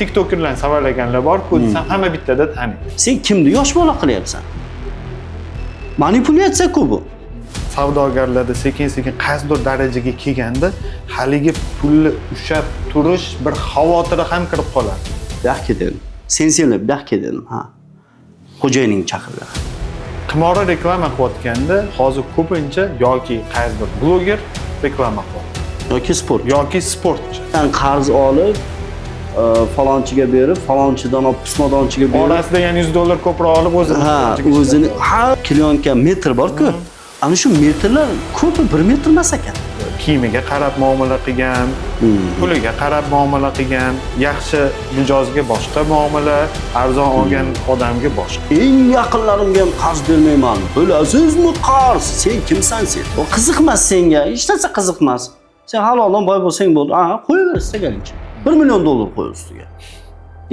TikTokerlarni savalaganlar bor-ku desam, hamma bittada taniydi. Sen kimni yosh bola qilyapsan? Manipulyatsiya-ku bu. Savdogarlarda sekin-sekin qaysidir darajaga kelganda haligi pulni ushlab turish bir xavotiri ham kirib qoladi. Buyoqqa kel dedim. Sen buyoqqa kel dedim, ha. Xo'jayining chaqirdi. Qimorli reklama qilayotganda hozir ko'pincha yoki qaysidir bloger reklama qilyapti. Yoki sport. Yoki sportchi. Sen qarz olib, falonchiga berib, falonchidan olib pismadonchiga berib. Orasida yana $100 ko'proq olib o'zini. Ha, o'zini har klyonka metr bor-ku. Ana shu metrlar ko'pi 1 metr emas ekan. Kiyimiga qarab muomala qilgan, puliga qarab muomala qilgan, yaxshi mijozga boshqa muomala, arzon olgan odamga boshqa. Eng yaqinlarimga ham qarz bermayman. Bilasizmi qarz? Sen kimsan sen? O qiziqmas senga, hech narsa qiziqmas. Sen haloldan boy bo'lsang bo'ldi. Ha, qo'yaver istaganingcha. $1 million qo'y ustiga.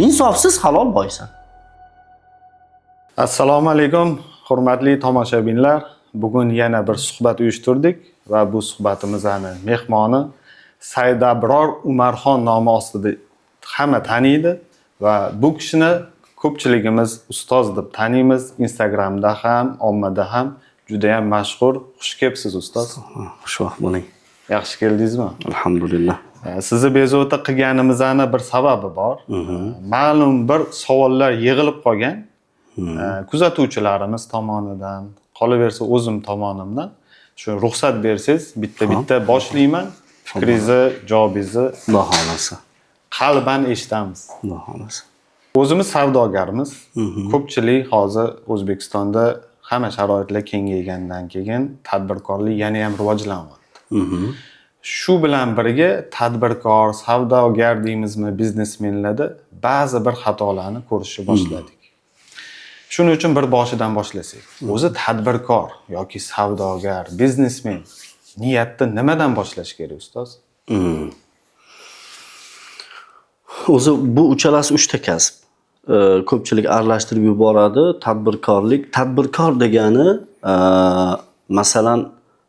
Insofsiz halol boysan. Assalomu alaykum, hurmatli tomoshabinlar. Bugun yana bir suhbat uyushtirdik va bu suhbatimizni mehmoni Saidabror Umarxon nomi ostida hamma taniydi va bu kishini ko'pchiligimiz ustoz deb taniymiz. Instagramda ham, ommada ham juda ham mashhur. Xush kelibsiz ustoz. Xushvaqt bo'ling. Yaxshi keldingizmi? Alhamdulillah. Sizni bezovta qilganimizni bir sababi bor. Ma'lum bir savollar yig'ilib qolgan. Kuzatuvchilarimiz tomonidan, qolaversa o'zim tomonimdan shu ruxsat bersangiz bitta-bitta boshlayman. Fikringizni, javobingizni Xudo xohlasa. Qalban eshitamiz. Xudo xohlasa. O'zimiz savdogarmiz. Ko'pchilik hozir O'zbekistonda hamma sharoitlar kengaygandan keyin tadbirkorlik yana ham rivojlanyapti. Shu bilan birga tadbirkor, savdogar deymizmi, biznesmenlarda ba'zi bir xatolarni ko'rishni boshladik. Shuning uchun bir boshidan boshlasak. O'zi tadbirkor yoki savdogar, biznesmen niyatni nimadan boshlash kerak, ustoz? O'zi bu uchalasi uchta kasb. Ko'pchilik aralashtirib yuboradi. Tadbirkorlik, tadbirkor degani, masalan,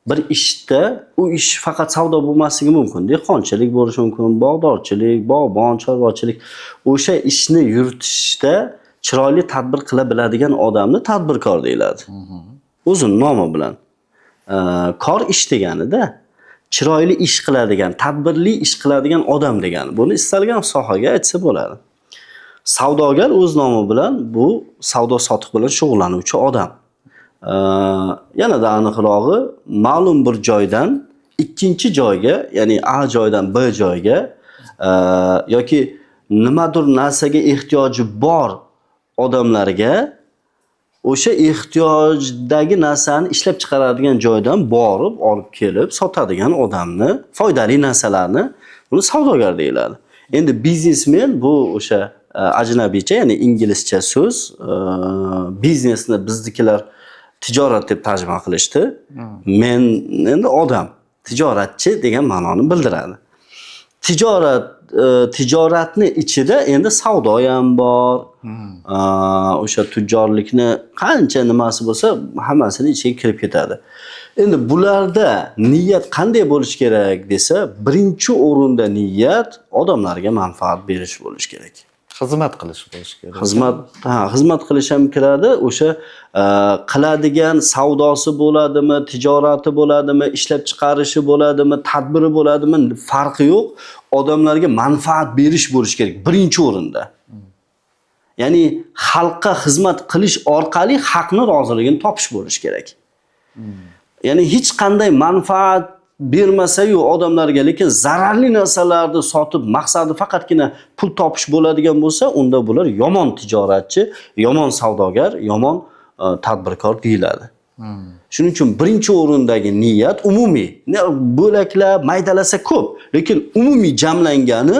bir ishda, u ish faqat savdo bo'lmasligi mumkin. Dehqonchilik bo'lishi mumkin, bog'dorchilik, bog'bon, chorvachilik. O'sha ishni yuritishda chiroyli tadbir qila biladigan odamni tadbirkor deyiladi. O'zini nomi bilan. Kor ish deganida chiroyli ish qiladigan, tadbirli ish qiladigan odam degani. Buni istalgan sohaga aytsa bo'ladi. Savdogar o'z nomi bilan bu savdo sotiq bilan shug'ullanuvchi odam. Yanada aniqrog'i, ma'lum bir joydan ikkinchi joyga, ya'ni A joydan B joyga yoki nimadir narsaga ehtiyoji bor odamlarga o'sha ehtiyojdagi narsani ishlab chiqaradigan joydan borib olib kelib sotadigan odamni, foydali narsalarni, buni savdogar deyiladi. Endi biznesmen bu o'sha ajnabiycha, ya'ni inglizcha so'z, biznesni biznikilar tijorat deb tarjima qilishdi. Men endi odam, tijoratchi degan ma'noni bildiradi. Tijorat, tijoratni ichida endi savdo ham bor. O'sha tujjorlikni qancha nimasi bo'lsa, hammasini ichiga kirib ketadi. Endi bularda niyat qanday bo'lishi kerak desa, birinchi o'rinda niyat odamlarga manfaat berish bo'lishi kerak. Xizmat qilish bo'lishi kerak. Xizmat, ha, xizmat qilish ham kiradi. O'sha qiladigan savdosi bo'ladimi, tijorati bo'ladimi, ishlab chiqarishi bo'ladimi, tadbiri bo'ladimi, farqi yo'q. Odamlarga manfaat berish bo'lishi kerak birinchi o'rinda. Ya'ni xalqqa xizmat qilish orqali haqni roziligini topish bo'lishi kerak. Ya'ni hech qanday manfaat bermasa-yu odamlarga, lekin zararli narsalarni sotib, maqsadi faqatgina pul topish bo'ladigan bo'lsa, unda bular yomon tijoratchi, yomon savdogar, yomon tadbirkor deyiladi. Shuning uchun birinchi o'rindagi niyat umumiy, bo'laklab, maydalasa ko'p, lekin umumiy jamlangani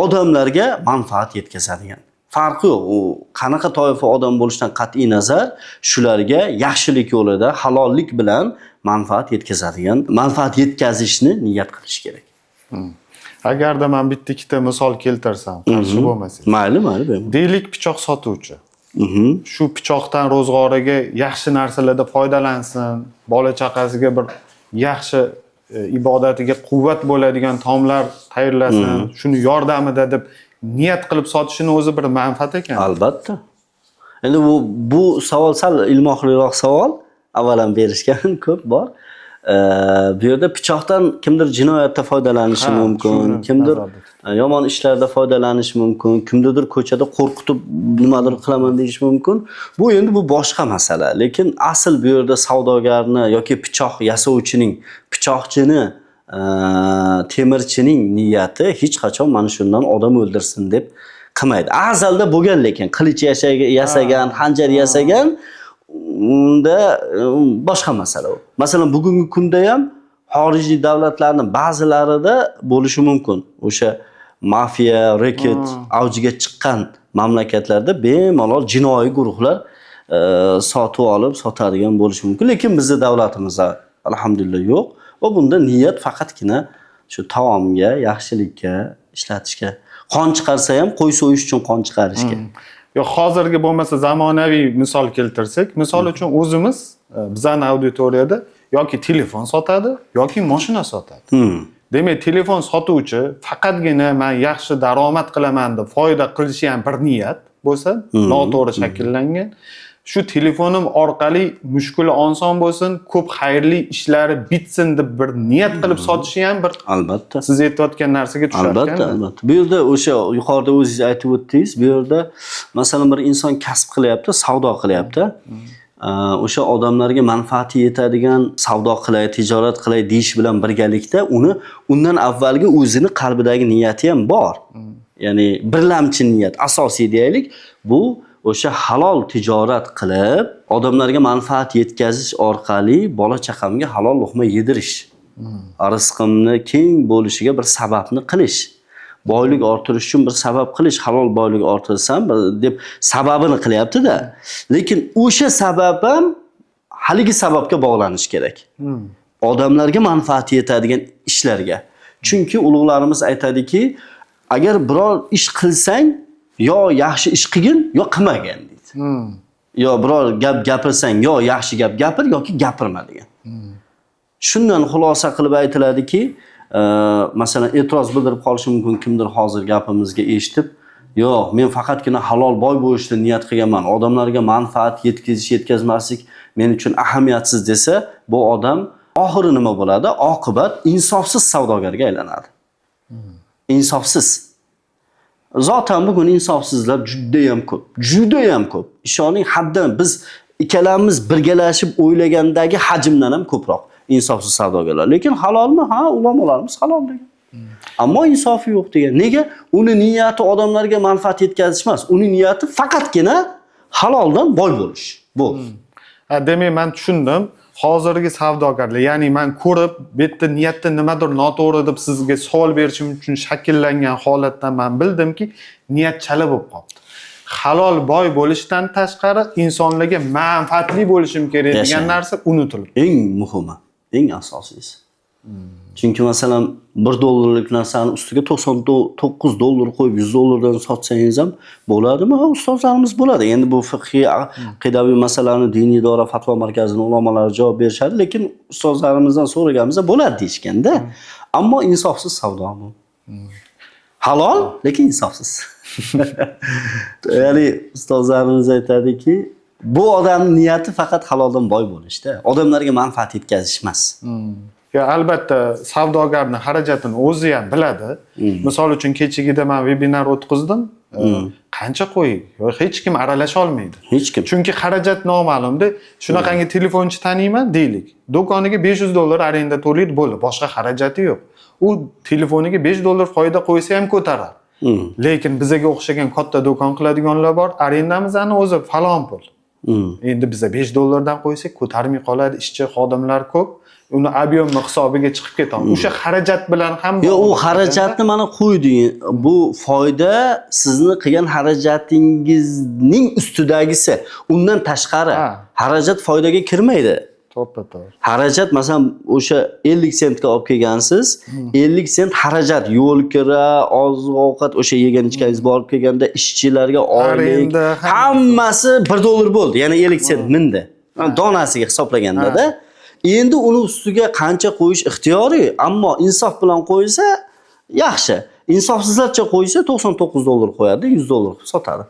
odamlarga manfaat yetkazadigan. Farqi yo'q, u qanaqa toifa odam bo'lishidan qat'iy nazar, shularga yaxshilik yo'lida halollik bilan manfaat yetkazadigan, manfaat yetkazishni niyat qilish kerak. Agarda men bitta ikkita misol keltirsam, qarshi bo'lmasangiz. Mayli, mayli, bemalol. Deylik, pichoq sotuvchi. Shu pichoqdan ro'zg'origa yaxshi narsalarda foydalansin, bola chaqasiga bir yaxshi ibodatiga quvvat bo'ladigan taomlar tayyorlasin, shuni yordamida deb Niyat qilib sotishini o'zi bir manfaat ekan. Albatta. Endi bu savol sal ilmoqliroq savol. Avval ham berishgan ko'p bor. Bu yerda pichoqdan kimdir jinoyatda foydalanishi mumkin, kimdir yomon ishlarda foydalanishi mumkin, kimnidir ko'chada qo'rqitib nimadir qilaman deyishi mumkin. Bu endi bu boshqa masala. Lekin asl bu yerda savdogarni yoki pichoq yasovchining, pichoqchini, temirchining niyati hech qachon mana shundan odam o'ldirsin deb qilmaydi. Azalda bo'lgan, lekin qilich yasagan, xanjar yasagan, unda boshqa masala u. Masalan, bugungi kunda ham xorijiy davlatlarning ba'zilarida bo'lishi mumkin. O'sha mafiya, reket avjiga chiqqan mamlakatlarda bemalol jinoiy guruhlar sotib olib sotadigan bo'lishi mumkin. Lekin bizning davlatimizda alhamdulillah yo'q. Va bunda niyat faqatgina shu taomga, yaxshilikka ishlatishga. Qon chiqarsa ham qo'y so'yish uchun qon chiqarishga. Yo'q, hozirgi bo'lmasa zamonaviy misol keltirsak, misol uchun o'zimiz bizani auditoriyada yoki telefon sotadi, yoki mashina sotadi. Demak, telefon sotuvchi faqatgina men yaxshi daromad qilaman deb foyda qilishi ham bir niyat bo'lsa, noto'g'ri shakllangan. Shu telefonim orqali mushkuli oson bo'lsin, ko'p xayrli ishlari bitsin deb bir niyat qilib sotishi ham bir albatta siz aytayotgan narsaga tushar Albatta, ekan. albatta. Bu yerda o'sha yuqorida o'zingiz aytib o'tdingiz, bu yerda masalan bir inson kasb qilyapti, savdo qilyapti. O'sha odamlarga manfaati yetadigan savdo qilay, tijorat qilay deyish bilan birgalikda uni undan avvalgi o'zini qalbidagi niyati ham bor. Ya'ni birlamchi niyat, asosiy deylik, bu o'sha halol tijorat qilib, odamlarga manfaat yetkazish orqali bola chaqamga halol luqma yedirish. Rizqimni keng bo'lishiga bir sababni qilish. Boylik orttirish uchun bir sabab qilish, halol boylik orttirsam deb sababini qilyapti-da. Lekin o'sha sabab ham haligi sababga bog'lanishi kerak. Odamlarga manfaati yetadigan ishlarga. Chunki ulug'larimiz aytadiki, agar biror ish qilsang, yo yaxshi ish qilgin, yo qilmagin deydi. Yo biror gap gapirsang, yo yaxshi gap gapir yoki gapirma degan. Shundan xulosa qilib aytiladiki, masalan, e'tiroz bildirib qolishi mumkin kimdir hozir gapimizga eshitib, yo'q, men faqatgina halol boy bo'lishni niyat qilganman, odamlarga manfaat yetkazish, yetkazmaslik men uchun ahamiyatsiz desa, bu odam oxiri nima bo'ladi? Oqibat insofsiz savdogarga aylanadi. Insofsiz. Zotan bugun insofsizlar juda ham ko'p, juda ham ko'p. Ishoning, haddan biz ikkalamiz birgalashib o'ylagandagi hajmdan ham ko'proq insofsiz savdogarlar. Lekin halolmi? Ha, ulamolarimiz halol degan. Ammo insofi yo'q degan. Nega? Uni niyati odamlarga manfaat yetkazish emas. Uni niyati faqatgina haloldan boy bo'lish. Bo'ldi. Ha, demak, men tushundim. Hozirgi savdogarlar, ya'ni men ko'rib, bu yerda niyatda nimadir noto'g'ri deb sizga savol berishim uchun shakllangan holatdan men bildimki, niyat chala bo'lib qoldi. Halol boy bo'lishdan tashqari insonlarga manfaatli bo'lishim kerak degan narsa unutilib. Eng muhimi, eng asosiysi. Chunki masalan $1 dollarlik narsani ustiga $99 qo'yib $100 dan sotsangiz ham bo'ladimi? Ha, ustozlarimiz bo'ladi. Endi bu fiqhiy, aqidaviy masalani diniy idora fatvo markazining ulamolari javob berishadi, lekin ustozlarimizdan so'raganimizda bo'ladi deyishganda. Ammo insofsiz savdo bu. Halol, lekin insofsiz. Ya'ni ustozlarimiz aytadiki, bu odamning niyati faqat haloldan boy bo'lishda, odamlarga manfaat yetkazish emas. Ya albatta savdogarning xarajatini o'zi ham biladi. Misol uchun kechagida men webinar o'tkazdim. Qancha qo'ying? Yo'q, hech kim aralasha olmaydi. Hech kim. Chunki xarajat noma'lumda. Shunaqangi telefonchi taniyman deylik. Do'koniga $500 arenda to'laydi, bo'ldi. Boshqa xarajati yo'q. U telefoniga $5 foyda qo'ysa ham ko'taradi. Lekin bizaga o'xshagan katta do'kon qiladiganlar bor. Arendamizni o'zi falon pul. Endi biza $5 dan qo'ysak ko'tarmay qoladi, ishchi xodimlar ko'p. Uni объем ni hisobiga chiqib ketadi. O'sha xarajat bilan ham Yo'q, u xarajatni mana qo'yding. Bu foyda sizni qilgan xarajatingizning ustidagisi. Undan tashqari xarajat foydaga kirmaydi. To'ppa-to'g'ri. Xarajat masalan o'sha 50 sentga olib kelgansiz, 50 sent xarajat, yo'l kira, oziq-ovqat, o'sha yegan ichganingiz borib kelganda ishchilarga oylik, Arenda, hammasi $1 bo'ldi. Ya'ni 50 sent mindi. Donasiga hisoblaganda-da. Endi uni ustiga qancha qo'yish ixtiyoriy, ammo insof bilan qo'ysa yaxshi. Insofsizlarcha qo'ysa $99 qo'yadi, $100 qilib sotadi.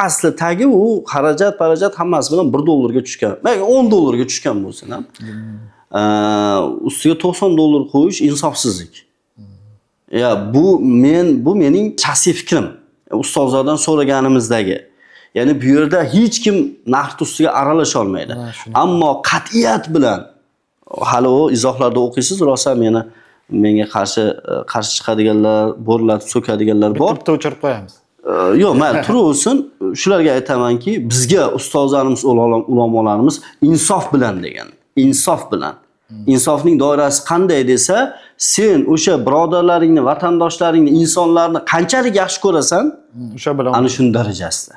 Asli tagi u xarajat, parajat hammasi bilan $1 ga tushgan. Balki $10 ga tushgan bo'lsin ham. Ustiga $90 qo'yish insofsizlik. Ya bu mening shaxsiy fikrim. Ustozlardan so'raganimizdagi. Ya'ni bu yerda hech kim narx ustiga aralasha olmaydi. Ammo qat'iyat bilan hali u izohlarda o'qiysiz, rosa menga qarshi chiqadiganlar, bo'rlatib so'kadiganlar bor. Bitta o'chirib qo'yamiz. Yo'q, mayli, turaversin. Shularga aytamanki, bizga ustozlarimiz, ulamolarimiz insof bilan degan. Insof bilan. Insofning doirasi qanday desa, sen o'sha birodarlaringni, vatandoshlaringni, insonlarni qanchalik yaxshi ko'rasan, o'sha bilan ana shuni darajasida.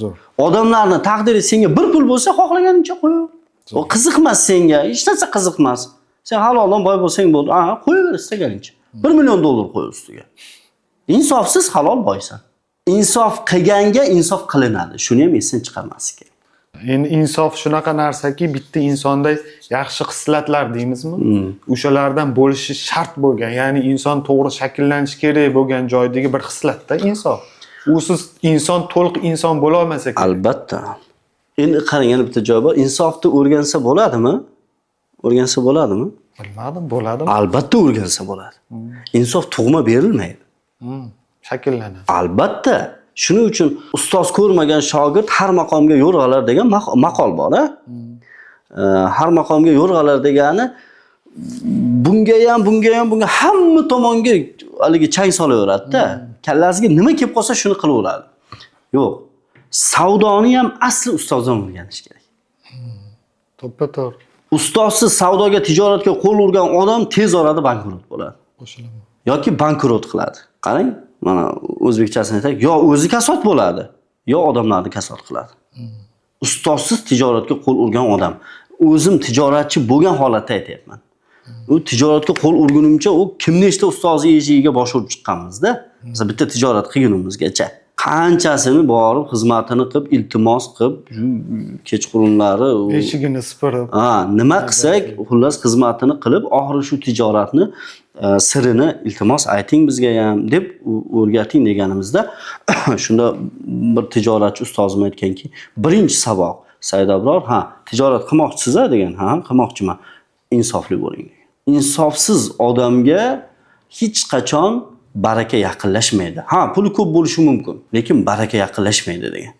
Zo'r. Odamlarni taqdiri senga bir pul bo'lsa, xohlaganingcha qo'yaver. O qiziqmas senga, hech narsa qiziqmas. Sen haloldan boy bo'lsang bo'ldi. Ha, qo'yaver istaganingcha. $1 million qo'y ustiga. Insofsiz halol boysan. Insof qilganga insof qilinadi. Shuni ham esdan chiqarmaslik kerak. Endi insof shunaqa narsaki, bitta insonda yaxshi xislatlar deymizmi? O'shalardan bo'lishi shart bo'lgan, ya'ni inson to'g'ri shakllanishi kerak bo'lgan joydagi bir xislatda insof. Usiz inson to'liq inson bo'la olmas ekan. Albatta. Endi qarang, yana bitta joy bor. Insofni o'rgansa bo'ladimi? O'rgansa bo'ladimi? Bilmadim, bo'ladimi? Albatta o'rgansa bo'ladi. Insof tug'ma berilmaydi. Shakllanadi. Albatta. Shuning uchun ustoz ko'rmagan shogird har maqomga yo'rg'alar degan maqol bor, a? Har maqomga yo'rg'alar degani bunga ham, bunga ham, bunga hamma tomonga haligi chang solaveradi-da. Kallasiga nima kelib qolsa shuni qilaveradi. Yo'q. Savdoni ham asli ustozdan o'rganish kerak. To'ppa-to'g'ri. Ustozsiz savdoga, tijoratga qo'l urgan odam tez orada bankrot bo'ladi. Qo'shilaman. Yoki bankrot qiladi. Qarang, mana o'zbekchasini aytsak, yo o'zi kasod bo'ladi, yo odamlarni kasod qiladi. Ustozsiz tijoratga qo'l urgan odam. O'zim tijoratchi bo'lgan holatda aytyapman. U tijoratga qo'l urgunimcha u kim nechta ustozi eshigiga bosh urib chiqqanmiz-da. Masalan, bitta tijorat qilgunimizgacha qanchasini borib xizmatini qilib, iltimos qilib, kechqurunlari eshigini sipirib, ha, nima qilsak, xullas xizmatini qilib, oxiri shu tijoratni sirini iltimos ayting bizga ham deb o'rgating deganimizda shunda bir tijoratchi ustozim aytganki, birinchi saboq Said Abror, ha, tijorat qilmoqchisiz degan, ha, qilmoqchiman. Insofli bo'ling degan. Insofsiz odamga hech qachon baraka yaqinlashmaydi. Ha, puli ko'p bo'lishi mumkin, lekin baraka yaqinlashmaydi degan.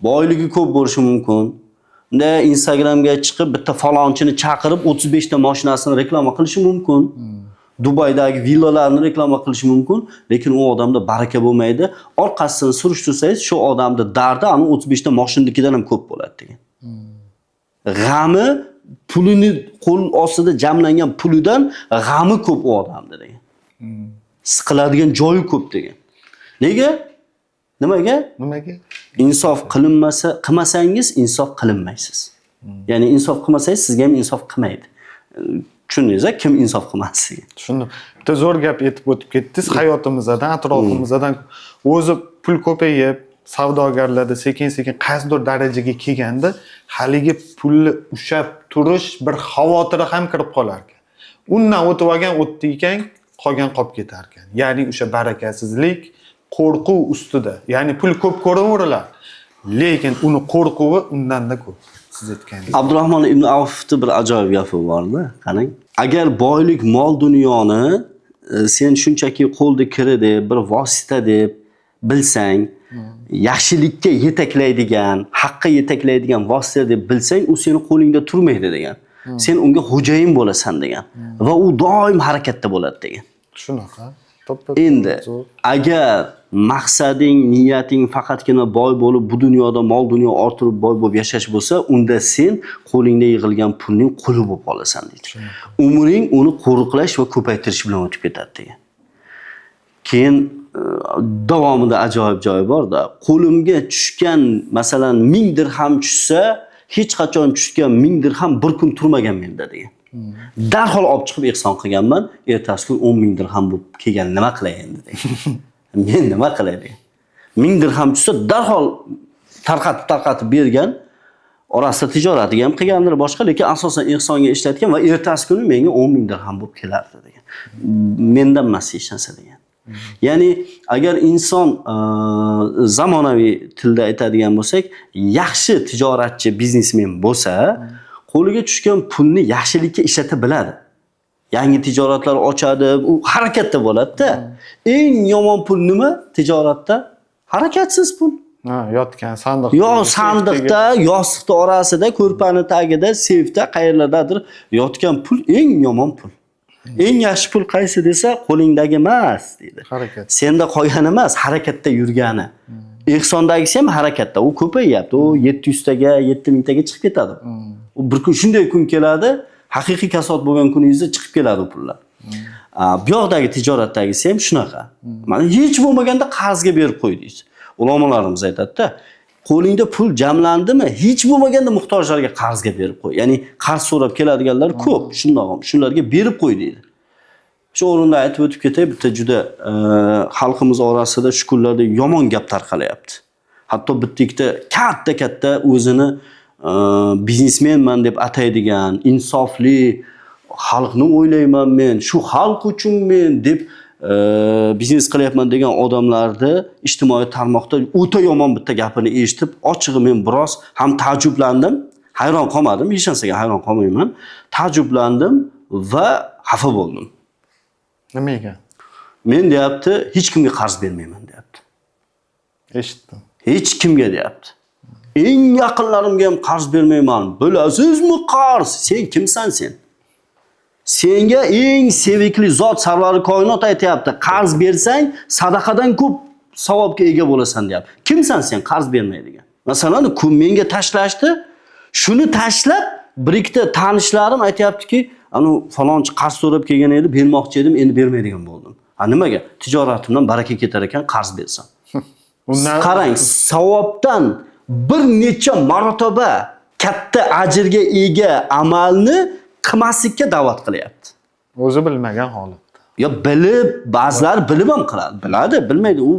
Boyligi ko'p bo'lishi mumkin. Unda Instagramga chiqib bitta falonchini chaqirib 35 ta mashinasini reklama qilishi mumkin. Dubaydagi villalarni reklama qilishi mumkin, lekin u odamda baraka bo'lmaydi. Orqasini surishtirsangiz, shu odamda dardi ana 35 ta mashinakidan ham ko'p bo'ladi degan. G'ami pulini qo'l ostida jamlangan pulidan g'ami ko'p u odamda degan. Siqiladigan joyi ko'p degan. Nega? Nimaga? Nimaga? Insof qilinmasa, qilmasangiz insof qilinmaysiz. Ya'ni insof qilmasangiz sizga ham insof qilmaydi. Tushundingiz-a? Kim insof qilmasligi? Tushundim. Bitta zo'r gap aytib o'tib ketdingiz. Hayotimizdan, atrofimizdan o'zi pul ko'payib, savdogarlarda sekin-sekin qaysidir darajaga kelganda haligi pulni ushlab turish bir xavotiri ham kirib qolar ekan. Undan o'tib olgan o'tdi ekan, qolgan qolib ketar ekan. Ya'ni o'sha barakasizlik, qo'rquv ustida. Ya'ni pul ko'p ko'raveriladi, lekin uni qo'rquvi undan-da ko'p. Siz aytgandek. Abdurahmon ibn Avfni bir ajoyib gapi bor-da, qarang. Agar boylik, mol dunyoni sen shunchaki qo'lda kiri deb, bir vosita deb bilsang, yaxshilikka yetaklaydigan, haqqa yetaklaydigan vosita deb bilsang, u seni qo'lingda turmaydi degan. Sen unga xo'jayin bo'lasan degan. Va u doim harakatda bo'ladi degan. Shunaqa. Endi agar maqsading, niyating faqatgina boy bo'lib, bu dunyoda mol dunyo orttirib boy bo'lib yashash bo'lsa, unda sen qo'lingda yig'ilgan pulning quli bo'lib qolasan deydi. Umring uni qo'riqlash va ko'paytirish bilan o'tib ketadi degan. Keyin davomida ajoyib joyi bor-da. Qo'limga tushgan, masalan, 1000 dirham tushsa, hech qachon tushgan 1000 dirham bir kun turmagan menda degan. Darhol olib chiqib ehson qilganman. Ertasi kun 10 000 dirham bo'lib kelgan, nima qilay endi degan. Men nima qilay degan. 1000 dirham tushsa darhol tarqatib bergan. Orasida tijoratiga ham qilgandir boshqa, lekin asosan ehsonga ishlatgan va ertasi kuni menga 10 000 dirham bo'lib kelardi degan. Mendan emas hech narsa degan. Ya'ni agar inson zamonaviy tilda aytadigan bo'lsak, yaxshi tijoratchi, biznesmen bo'lsa, qo'liga tushgan pulni yaxshilikka ishlata biladi. Yangi tijoratlar ochadi, u harakatda bo'ladi-da. Eng yomon pul nima tijoratda? Harakatsiz pul. Ha, yotgan sandiq. Yo sandiqda, yostiqda orasida, ko'rpani tagida, seyfda, qayerlardadir yotgan pul eng yomon pul. Eng yaxshi pul qaysi desa, qo'lingdagi emas deydi. Harakat. Senda qolgani emas, harakatda yurgani. Ehsondagisi ham harakatda, u ko'payyapti. U 700 taga, 7000 taga chiqib ketadi. U bir kun shunday kun keladi, haqiqiy kasod bo'lgan kuningizda chiqib keladi u pullar. Bu yoqdagi tijoratdagisi ham shunaqa. Mana hech bo'lmaganda qarzga berib qo'ydingiz. Ulamolarimiz aytadi-da, qo'lingda pul jamlandimi, hech bo'lmaganda muhtojlarga qarzga berib qo'y. Ya'ni qarz so'rab keladiganlar ko'p, shundoq ham shularga berib qo'y deydi. Shu o'rinda aytib o'tib ketay, bitta juda xalqimiz orasida shu kunlarda yomon gap tarqalyapti. Hatto bitta ikkita katta-katta o'zini biznesmenman deb ataydigan, insofli, xalqni o'ylayman men, shu xalq uchun men deb biznes qilyapman degan odamlarni ijtimoiy tarmoqda o'ta yomon bitta gapini eshitib, ochig'i men biroz ham taajjublandim, hayron qolmadim, hech narsaga hayron qolmayman. Taajjublandim va xafa bo'ldim. Nima ekan? Men deyapti, hech kimga qarz bermayman deyapti. Eshitdim. Hech kimga deyapti. Eng yaqinlarimga ham qarz bermayman. Bilasizmi qarz? Sen kimsan sen? Senga eng sevikli zot sarvari koinot aytyapti. Qarz bersang, sadaqadan ko'p savobga ega bo'lasan deyapti. Kimsan sen qarz bermaydigan? Masalan, menga tashlashdi. Shuni tashlab bir ikkita tanishlarim aytyaptiki, anu falonchi qarz so'rab kelgan edi, bermoqchi edim, endi bermaydigan bo'ldim. Ha, nimaga? Tijoratimdan baraka ketar ekan qarz bersam. Undan qarang, savobdan bir necha marotaba katta ajrga ega amalni qilmaslikka da'vat qilyapti. O'zi bilmagan holatda. Yo bilib, ba'zilar bilib ham qiladi, biladi, bilmaydi. U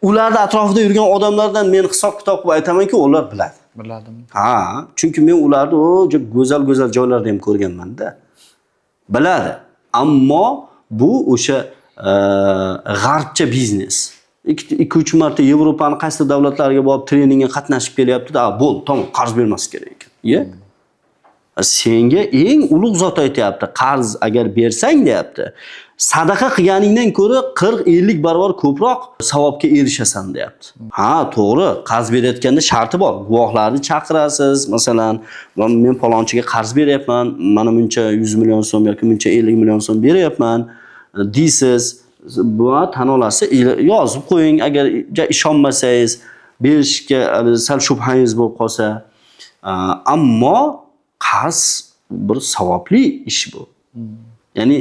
ularni atrofida yurgan odamlardan men hisob kitob qilib aytamanki, ular biladi. Biladimi? Ha, chunki men ularni o go'zal-go'zal joylarda ham ko'rganman-da. Biladi. Ammo bu o'sha g'arbcha biznes. 2-3 marta Yevropani qaysi davlatlariga borib treningga qatnashib kelyapti-da, bo'ldi, tamom, qarz bermaslik kerak ekan. Ye? Senga eng ulug' zot aytyapti, qarz agar bersang deyapti, sadaqa qilganingdan ko'ra 40-50 barobar ko'proq savobga erishasan deyapti. Ha, to'g'ri, qarz berayotganda sharti bor. Guvohlarni chaqirasiz, masalan, men falonchiga qarz beryapman, mana buncha 100 million so'm yoki buncha 50 million so'm beryapman deysiz. Bu tan olasiz, yozib qo'ying, agar ishonmasangiz, berishga sal shubhangiz bo'lib qolsa. Ammo qarz bir savobli ish bu. Ya'ni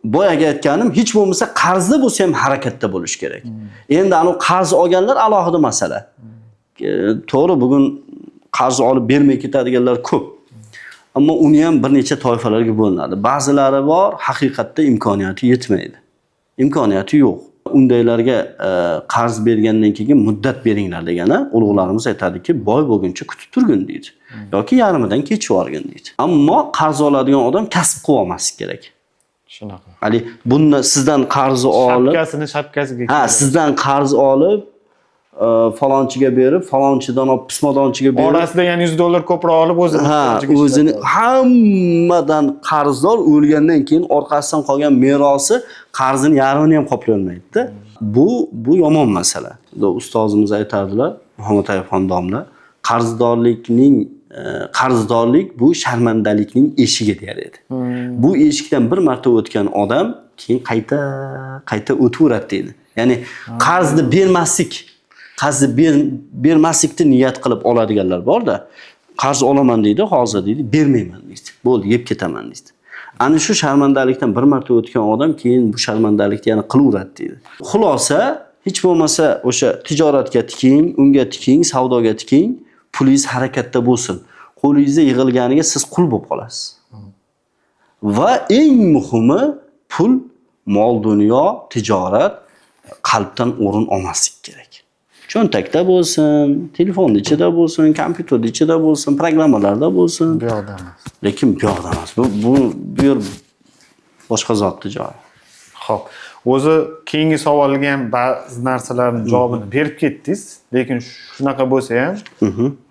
boyagi aytganim, hech bo'lmasa qarzda bo'lsa ham harakatda bo'lish kerak. Endi anu qarz olganlar alohida masala. To'g'ri, bugun qarz olib bermay ketadiganlar ko'p. Ammo uni ham bir necha toifalarga bo'linadi. Ba'zilari bor, haqiqatda imkoniyati yetmaydi. Imkoniyati yo'q. Undaylarga qarz bergandan keyin muddat beringlar degani, ulug'larimiz aytadiki, boy bo'lguncha kutib turgin deydi. Yoki yarmidan kechib yuborgin deydi. Ammo qarz oladigan odam kasb qilib olmaslik kerak. Shunaqa. Hali bundan sizdan qarz olib, shapkasini shapkasiga. Ha, sizdan qarz olib, falonchiga berib, falonchidan olib pismadonchiga berib, orasida yana $100 ko'proq olib o'zini ha, o'zini hammadan qarzdor, o'lgandan keyin orqasidan qolgan merosi qarzini yarmini ham qoplay olmaydi-da. Bu yomon masala. Ustozimiz aytardilar, Muhammad Ayubxon domla, qarzdorlik bu sharmandalikning eshigi der edi. Bu eshikdan bir marta o'tgan odam keyin qayta qayta o'taveradi deydi. Ya'ni qarzni bermaslik, qarzni bermaslikni niyat qilib oladiganlar bor-da. Qarz olaman deydi, hozir deydi, bermayman deydi. Bo'ldi, yeb ketaman deydi. Ana shu sharmandalikdan bir marta o'tgan odam keyin bu sharmandalikni yana qilaveradi deydi. Xulosa, hech bo'lmasa o'sha tijoratga tiking, unga tiking, savdoga tiking, pulingiz harakatda bo'lsin. Qo'lingizda yig'ilganiga siz qul bo'lib qolasiz. Va eng muhimi, pul, mol, dunyo, tijorat qalbdan o'rin olmaslik kerak. Cho'ntakda bo'lsin, telefonning ichida bo'lsin, kompyuterning ichida bo'lsin, programmalarda bo'lsin. Bu yoqda emas. Lekin bu yoqda emas. Bu yer boshqa zotni joyi. Xo'p, O'zi keyingi savolga ham ba'zi narsalarni javobini berib ketdingiz, lekin shunaqa bo'lsa ham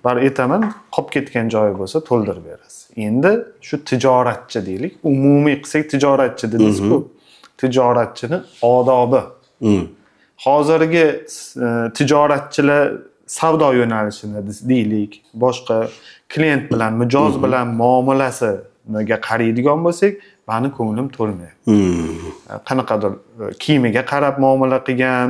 baribir aytaman, qolib ketgan joyi bo'lsa to'ldirib berasiz. Endi shu tijoratchi deylik, umumiy qilsak tijoratchi dedingiz-ku. Tijoratchini odobi. Hozirgi tijoratchilar savdo yo'nalishini deylik, boshqa klient bilan, mijoz bilan muomalasiga qaraydigan bo'lsak, mani ko'nglim to'lmayapti. Qanaqadir kiyimiga qarab muomala qilgan,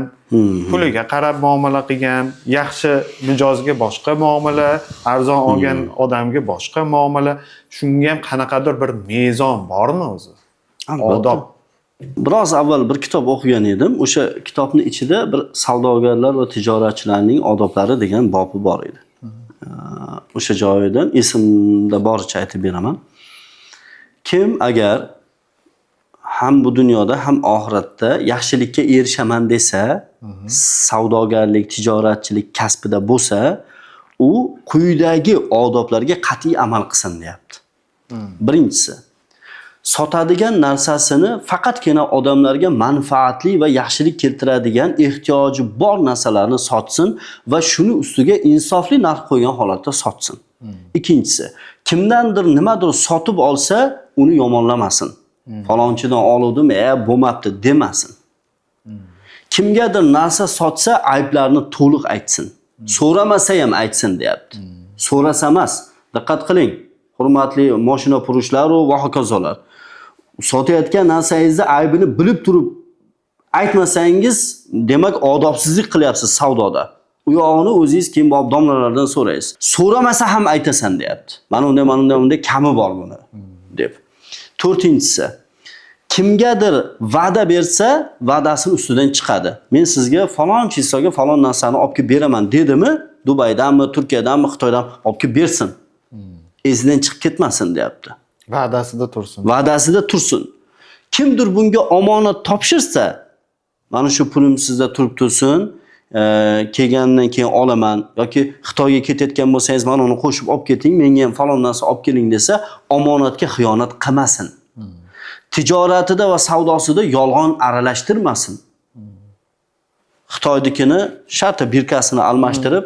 puliga qarab muomala qilgan, yaxshi mijozga boshqa muomala, arzon olgan odamga boshqa muomala. Shunga ham qanaqadir bir mezon bormi o'zi? Albatta. Odob. Biroz avval bir kitob o'qigan edim. O'sha kitobni ichida bir savdogarlar va tijoratchilarning odoblari degan bobi bor edi. O'sha joyidan esimda boricha aytib beraman. Kim agar ham bu dunyoda ham oxiratda yaxshilikka erishaman desa, savdogarlik, tijoratchilik kasbida bo'lsa, u quyidagi odoblarga qat'iy amal qilsin deyapti. Birinchisi, sotadigan narsasini faqatgina odamlarga manfaatli va yaxshilik keltiradigan ehtiyoji bor narsalarni sotsin va shuni ustiga insofli narx qo'ygan holatda sotsin. Ikkinchisi, kimdandir nimadir sotib olsa, uni yomonlamasin. Falonchidan oluvdim, bo'lmabdi demasin. Kimgadir narsa sotsa, ayblarni to'liq aytsin. So'ramasa ham aytsin deyapti. So'rasa emas. Diqqat qiling, hurmatli mashina furushlar va hokazolar. Sotayotgan narsangizni aybini bilib turib aytmasangiz, demak odobsizlik qilyapsiz savdoda. U yog'ini o'zingiz keyin borib domlalardan so'raysiz. So'ramasa ham aytasan deyapti. Mana unday, mana unday, unday kami bor buni deb. To'rtinchisi, kimgadir va'da bersa, va'dasini ustidan chiqadi. Men sizga falon chisoga falon narsani olib kelib beraman dedimi, Dubaydanmi, Turkiyadanmi, Xitoydan olib kelib bersin. Esidan chiqib ketmasin deyapti. Va'dasida tursin. Va'dasida tursin. Kimdir bunga omonat topshirsa, mana shu pulim sizda turib tursin, kelgandan keyin olaman yoki Xitoyga ketayotgan bo'lsangiz, mana uni qo'shib olib keting, menga ham falon narsa olib keling desa, omonatga xiyonat qilmasin. Tijoratida va savdosida yolg'on aralashtirmasin. Xitoydikini shartta birkasini almashtirib,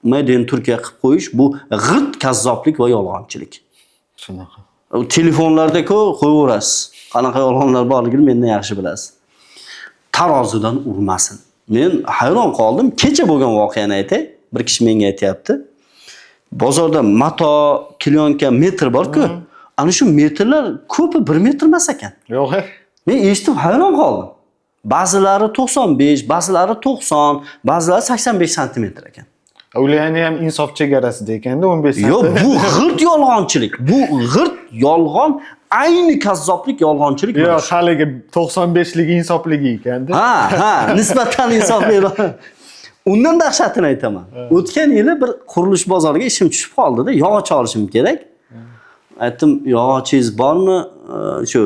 Made in Turkiya qilib qo'yish bu g'irt kazzoblik va yolg'onchilik. Shunaqa. Telefonlarda-ku qo'yaverasiz. Qanaqa yolg'onlar borligini mendan yaxshi bilasiz. Tarozidan urmasin. Men hayron qoldim. Kecha bo'lgan voqeani aytay. Bir kishi menga aytyapti. Bozorda mato, klyonka, metr bor-ku. Ana shu metrlar ko'pi 1 metr emas ekan. Yo'q. Men eshitib hayron qoldim. Ba'zilari 95, ba'zilari 90, ba'zilari 85 santimetr ekan. Ularni ham insof chegarasida ekanda 15 Yo'q, bu g'irt yolg'onchilik. Bu g'irt yolg'on, ayni kazzoblik, yolg'onchilik. Yo'q, haligi 95ligi insofligi ekanda. Ha, ha, nisbatan insofli. Undan dahshatini aytaman. O'tgan yili bir qurilish bozoriga ishim tushib qoldi-da, yog'och olishim kerak. Aytdim, yog'ochingiz bormi? Shu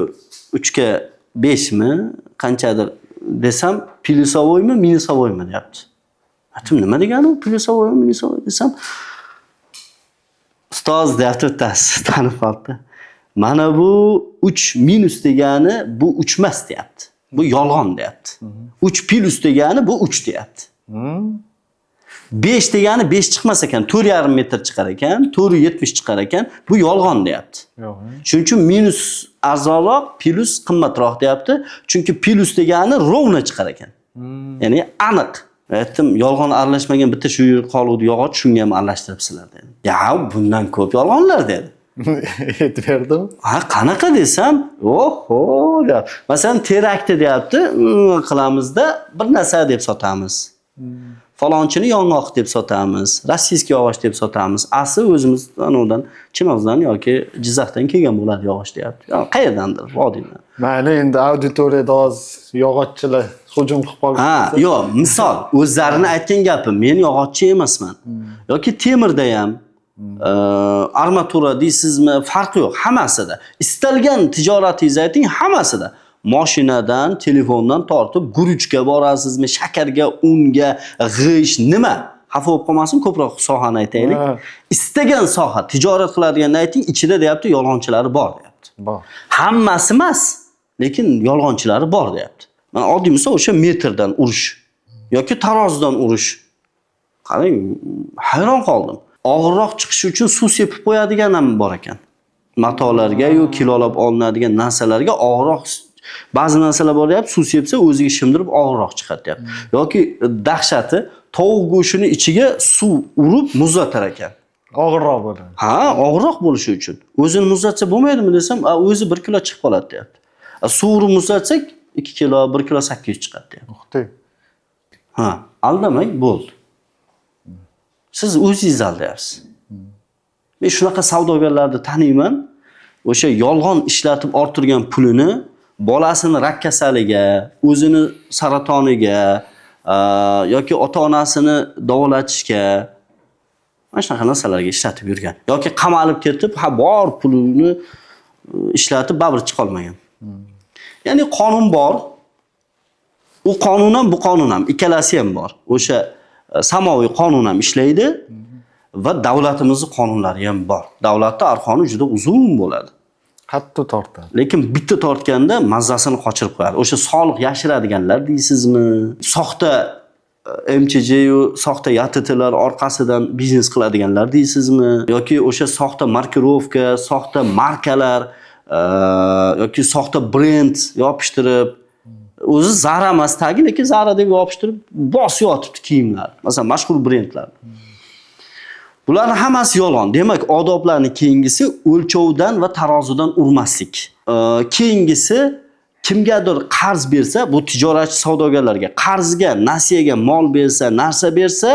3 ga 5 mi, qanchadir desam, плюсовой mi, минусовой mi deyapti. Aytdim, nima degani u плюсовой mi, минусовой desam, ustoz deyapti bittasi, tanib qolibdi. Mana bu 3 minus degani bu 3 emas deyapti. Bu yolg'on deyapti. 3 plyus degani bu 3 deyapti. 5 degani 5 chiqmas ekan, 4,5 metr chiqar ekan, 4,70 chiqar ekan. Bu yolg'on deyapti. Yo'q. Shuning uchun minus arzonroq, plyus qimmatroq deyapti. Chunki plyus degani ровно chiqar ekan. Ya'ni aniq. Aytdim, yolg'on aralashmagan bitta shu qoluvdi yog'och, shunga ham aralashtiribsizlar dedim. Ya, bundan ko'p yolg'onlar dedi. Aytib berdim. Ha, qanaqa desam, oho deyapti. Masalan, terakni deyapti, qilamizda bir narsa deb sotamiz. Falonchini yong'oq deb sotamiz, rossiyskiy yog'och deb sotamiz. Asli o'zimiz anavdan, Chinozdan yoki Jizzaxdan kelgan bo'ladi yog'och deyapti. Ya, qayerdandir, vodiydan. Mayli, endi auditoriyada hozir yog'ochchilar hujum qilib qolishsa. Ha, yo'q, misol, o'zlarini aytgan gapi, men yog'ochchi emasman. Yoki temirda ham armatura deysizmi, farqi yo'q, hammasida. Istalgan tijoratingizni ayting, hammasida. Mashinadan, telefondan tortib, guruchga borasizmi, shakarga, unga, g'isht, nima? Xafa bo'lib qolmasin, ko'proq sohani aytaylik. Istagan soha, tijorat qiladigan ayting, ichida deyapti, yolg'onchilari bor deyapti. Bor. Hammasi emas, lekin yolg'onchilari bor deyapti. Mana oddiy misol, o'sha metrdan urish yoki tarozidan urish. Qarang, hayron qoldim. Og'irroq chiqishi uchun suv sepib qo'yadigan ham bor ekan. Matolarga yo kilolab olinadigan narsalarga og'irroq, ba'zi narsalar bor deyapti, suv sepsa o'ziga shimdirib og'irroq chiqadi deyapti. Yoki dahshati, tovuq go'shtini ichiga suv urib muzlatar ekan. Og'irroq bo'ladi. Ha, og'irroq bo'lishi uchun. O'zini muzlatsa bo'lmaydimi desam, o'zi 1 kilo chiqib qoladi deyapti. Suv urib muzlatsak 2 kilo, 1 kilo 800 chiqadi deyapti. Uxti. Ha, aldamang, bo'ldi. Siz o'zingiz aldayapsiz. Men shunaqa savdogarlarni taniyman. O'sha yolg'on ishlatib orttirgan pulini bolasini rak kasaliga, o'zini saratoniga, yoki ota-onasini davolatishga, mana shunaqa narsalarga ishlatib yurgan. Yoki qamalib ketib, ha, bor pulini ishlatib baribir chiqa olmagan. Ya'ni qonun bor. U qonun ham, bu qonun ham, ikkalasi ham bor. O'sha samoviy qonun ham ishlaydi va davlatimizning qonunlari ham bor. Davlatning arqoni juda uzun bo'ladi. Qattiq tortadi. Lekin bitta tortganda mazzasini qochirib qo'yadi. O'sha soliq yashiradiganlar deysizmi? Soxta MCJ yu soxta YTTlar orqasidan biznes qiladiganlar deysizmi? Yoki o'sha soxta markirovka, soxta markalar, yoki soxta brend yopishtirib, o'zi Zara emas tagi, lekin Zara deb yopishtirib bosib yotibdi kiyimlar. Masalan, mashhur brendlar. Bularning hammasi yolg'on. Demak, odoblarning keyingisi o'lchovdan va tarozidan urmaslik. Keyingisi kimgadir qarz bersa, bu tijoratchi savdogarlarga qarzga, nasiyaga mol bersa, narsa bersa,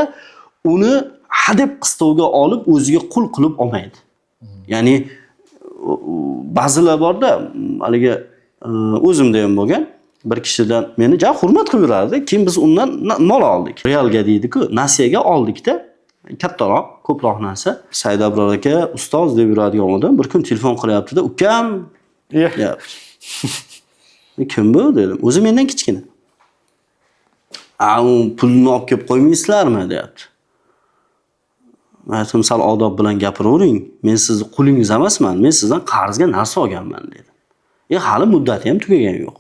uni hadeb qistovga olib o'ziga qul qilib olmaydi. Ya'ni ba'zilar borda, haligi o'zimda ham bo'lgan. Bir kishidan meni ja hurmat qilib yurardi. Keyin biz undan mol oldik. Realga deydi-ku, nasiyaga oldikda, kattaroq, ko'proq narsa. Said Abror aka ustoz deb yuradigan odam bir kun telefon qilyapti-da, ukam deyapti. Kim bu dedim. O'zi mendan kichkina. A, u pulni olib kelib qo'ymaysizlarmi deyapti. Men aytdim, sal odob bilan gapiravering. Men sizni qulingiz emasman. Men sizdan qarzga narsa olganman dedim. Hali muddati ham tugagan yo'q.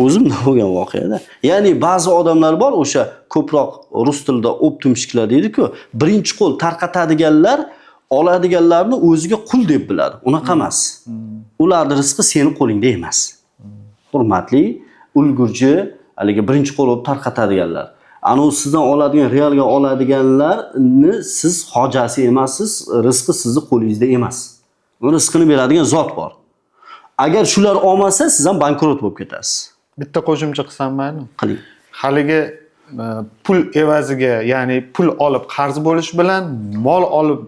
O'zimda bo'lgan voqeada. Ya'ni ba'zi odamlar bor, o'sha ko'proq rus tilida optimshiklar deydi-ku, birinchi qo'l tarqatadiganlar oladiganlarni o'ziga qul deb biladi. Unaqa emas. Ularning rizqi seni qo'lingda emas. Hurmatli ulgurji, haligi birinchi qo'l bo'lib tarqatadiganlar. Ana u sizdan oladigan, realga oladiganlarni siz hojasi emassiz, rizqi sizni qo'lingizda emas. Uni rizqini beradigan zot bor. Agar shular olmasa, siz ham bankrot bo'lib ketasiz. Bitta qo'shimcha qilsam maylimi? Qiling. Haligi pul evaziga, ya'ni pul olib qarz bo'lish bilan mol olib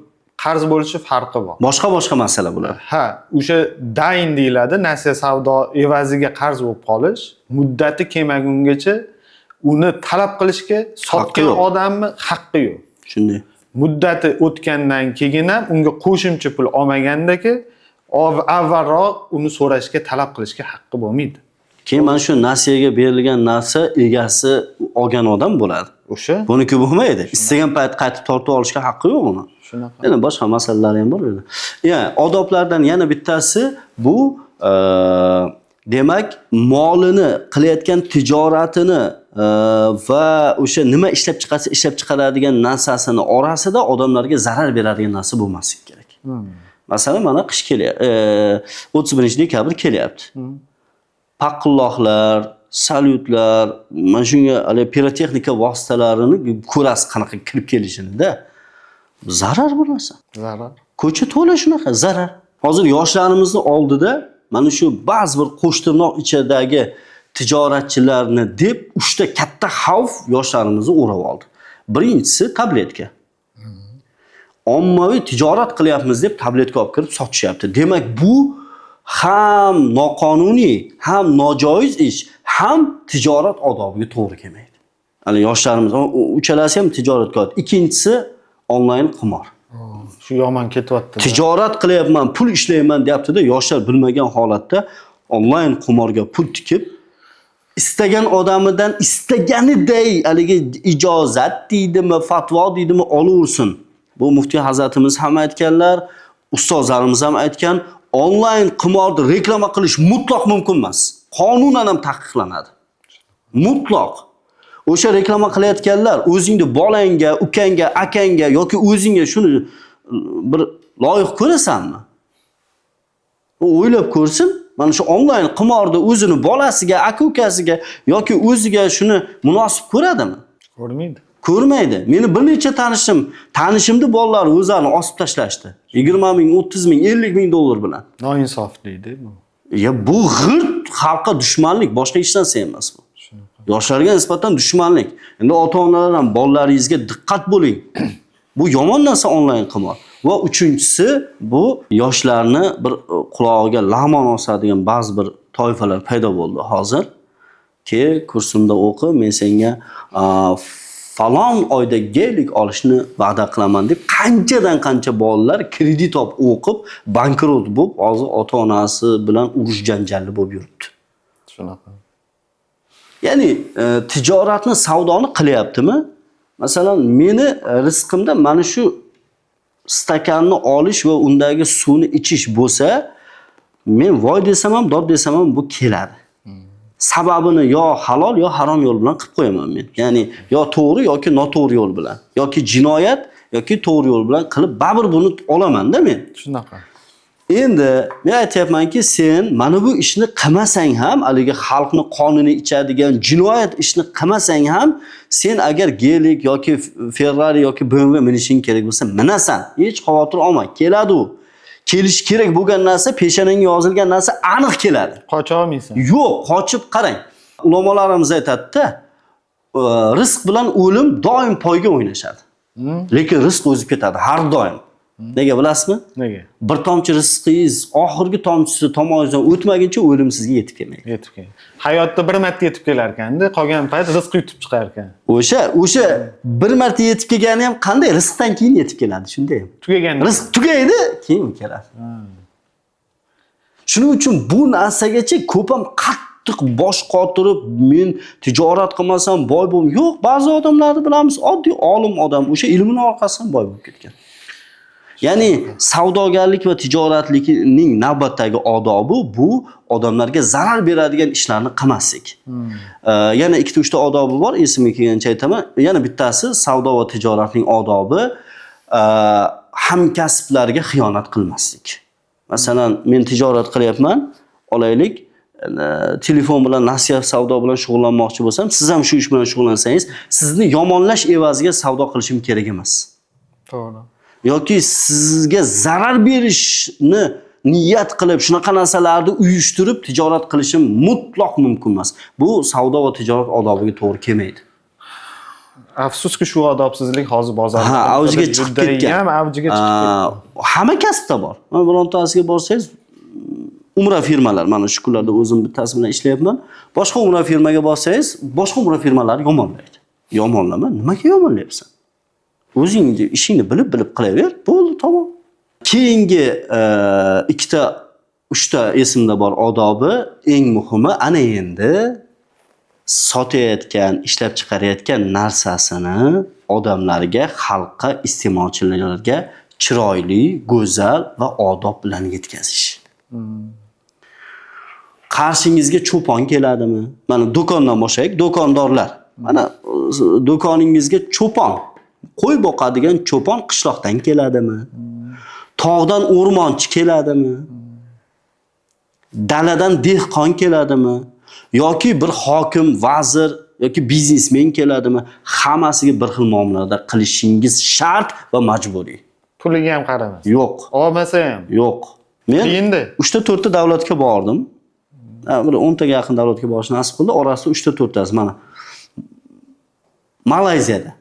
qarz bo'lishi farqi bor. Boshqa-boshqa masala bular. Ha, o'sha dayn deyiladi, nasiya savdo evaziga qarz bo'lib qolish, muddati kelmagungacha uni talab qilishga sotgan yo'q. odamni haqqi yo'q. Shunday. Muddati o'tgandan keyin ham unga qo'shimcha pul olmagandaki, avvalroq uni so'rashga, talab qilishga haqqi bo'lmaydi. Keyin mana shu nasiyaga berilgan narsa egasi olgan odam bo'ladi. O'sha Buniki bo'lmaydi. Istagan payt qaytib tortib olishga haqqi yo'q uni. Shunaqa. Yana boshqa masalalar ham bor u yerda. Ya, odoblardan yana bittasi bu, demak, molini qilayotgan tijoratini va o'sha nima ishlab chiqarsa, ishlab chiqaradigan narsasini orasida odamlarga zarar beradigan narsa bo'lmasligi kerak. Masalan, mana qish kelyapti, 31 dekabr kelyapti. Paqilloqlar, salyutlar, mana shunga haligi pirotexnika vositalarini ko'rasiz qanaqa kirib kelishini-da. Zarar bu narsa. Zarar. Ko'cha to'la shunaqa zarar. Hozir yoshlarimizni oldida mana shu ba'zi bir qo'shtirnoq ichidagi tijoratchilarni deb uchta katta xavf yoshlarimizni o'rab oldi. Birinchisi tabletka. Ommaviy tijorat qilyapmiz deb tabletka olib kirib sotishyapti. Demak, bu ham noqonuniy, ham nojoiz ish, ham tijorat odobiga to'g'ri kelmaydi. Hali yoshlarimiz uchalasi ham tijoratga. Ikkinchisi onlayn qimor. Shu yomon ketyapti. Tijorat qilyapman, pul ishlayman deyapti-da, yoshlar bilmagan holatda onlayn qimorga pul tikib, istagan odamidan istaganiday haligi ijozat deydimi, fatvo deydimi olaversin. Bu muftiy hazratimiz ham aytganlar, ustozlarimiz ham aytgan, onlayn qimorni reklama qilish mutlaq mumkin emas. Qonunan ham taqiqlanadi. Mutlaq. O'sha reklama qilayotganlar o'zingni bolangga, ukangga, akangga yoki o'zingga shuni bir loyiq ko'rasanmi? U o'ylab ko'rsin, mana shu onlayn qimorda o'zini bolasiga, aka-ukasiga yoki o'ziga shuni munosib ko'radimi? Ko'rmaydi. Ko'rmaydi. Meni bir necha tanishimni bolalari o'zlarini osib tashlashdi. 20 ming, 30 ming, 50 ming dollar bilan. Noinsoflik deydi bu. Ya bu g'irt xalqqa dushmanlik, boshqa hech narsa emas bu. Yoshlarga nisbatan dushmanlik. Endi ota-onalar ham bolalaringizga diqqat bo'ling. Bu yomon narsa onlayn qimor. Va uchinchisi, bu yoshlarni bir qulog'iga lag'mon osadigan ba'zi bir toifalar paydo bo'ldi hozir. Ke kursimda o'qi, men senga falon oyda gelik olishni va'da qilaman deb qanchadan qancha bolalar kredit olib o'qib, bankrot bo'lib, hozir ota-onasi bilan urush janjalli bo'lib yuribdi. Shunaqa. Ya'ni tijoratni, savdoni qilyaptimi? Masalan, meni rizqimda mana shu stakanni olish va undagi suvni ichish bo'lsa, men voy desam ham, dod desam ham bu keladi. Sababini yo halol yo harom yo'l bilan qilib qo'yaman men. Ya'ni yo to'g'ri yoki noto'g'ri yo'l bilan, yoki jinoyat yoki to'g'ri yo'l bilan qilib baribir buni olaman-da men. Shunaqa. Endi men aytyapmanki, sen mana bu ishni qilmasang ham, haligi xalqni qonini ichadigan jinoyat ishni qilmasang ham, sen agar Gelik yoki Ferrari yoki BMW minishing kerak bo'lsa, minasan. Hech xavotir olma, keladi u. Kelishi kerak bo'lgan narsa, peshonangga yozilgan narsa aniq keladi. Qocha olmaysan. Yo'q, qochib qarang. Ulamolarimiz aytadi-da, rizq bilan o'lim doim poyga o'ynashadi. Lekin rizq o'zib ketadi har doim. Nega bilasizmi? Nega? Bir tomchi rizqingiz oxirgi tomchisi tomog'ingizdan o'tmaguncha o'lim sizga yetib kelmaydi. Yetib keladi. Hayotda bir marta yetib kelar ekanda, qolgan payt rizq yutib chiqar ekan. O'sha bir marta yetib kelgani ham qanday rizqdan keyin yetib keladi, shundaymi? Tugagan. Rizq tugaydi, keyin keladi. Shuning uchun bu narsagacha ko'p ham qattiq bosh qotirib, men tijorat qilmasam boy bo'l. Yo'q, ba'zi odamlarni bilamiz, oddiy olim odam o'sha ilmini orqasidan boy bo'lib ketgan. Ya'ni savdogarlik va tijoratlikning navbatdagi odobi bu odamlarga zarar beradigan ishlarni qilmaslik. Yana ikkita uchta odobi bor, esimga kelgancha aytaman. Yana bittasi savdo va tijoratning odobi hamkasblarga xiyonat qilmaslik. Masalan, men tijorat qilyapman, olaylik, telefon bilan nasiya savdo bilan shug'ullanmoqchi bo'lsam, siz ham shu ish bilan shug'ullansangiz, sizni yomonlash evaziga savdo qilishim kerak emas. To'g'ri. Yoki sizga zarar berishni niyat qilib, shunaqa narsalarni uyushtirib tijorat qilishim mutlaq mumkin emas. Bu savdo va tijorat odobiga to'g'ri kelmaydi. Afsuski shu odobsizlik hozir bozorda Ha, avjiga chiqib ketgan. Ham avjiga chiqib ketgan. Hamma kasbda bor. Mana birontasiga borsangiz, umra firmalar, mana shu kunlarda o'zim bittasi bilan ishlayapman. Boshqa umra firmaga borsangiz, boshqa umra firmalari yomonlaydi. Yomonlama, nimaga yomonlayapsan? O'zingni ishingni bilib-bilib qilaver, bo'ldi, tamom. Keyingi ikkita, uchta esimda bor odobi, eng muhimi ana endi sotayotgan, ishlab chiqarayotgan narsasini odamlarga, xalqqa, iste'molchilarga chiroyli, go'zal va odob bilan yetkazish. Qarshingizga cho'pon keladimi? Mana do'kondan boshlaylik, do'kondorlar. Mana do'koningizga cho'pon, qo'y boqadigan cho'pon qishloqdan keladimi? Tog'dan o'rmonchi keladimi? Daladan dehqon keladimi? Yoki bir hokim, vazir yoki biznesmen keladimi? Hammasiga bir xil muomalada qilishingiz shart va majburiy. Puliga ham qaramas. Yo'q. Olmasa ham. Yo'q. Men Endi 3 ta 4 ta davlatga bordim. Bir 10 taga yaqin davlatga borish nasib qildi. Orasida 3 ta 4 tasi mana Malayziyada.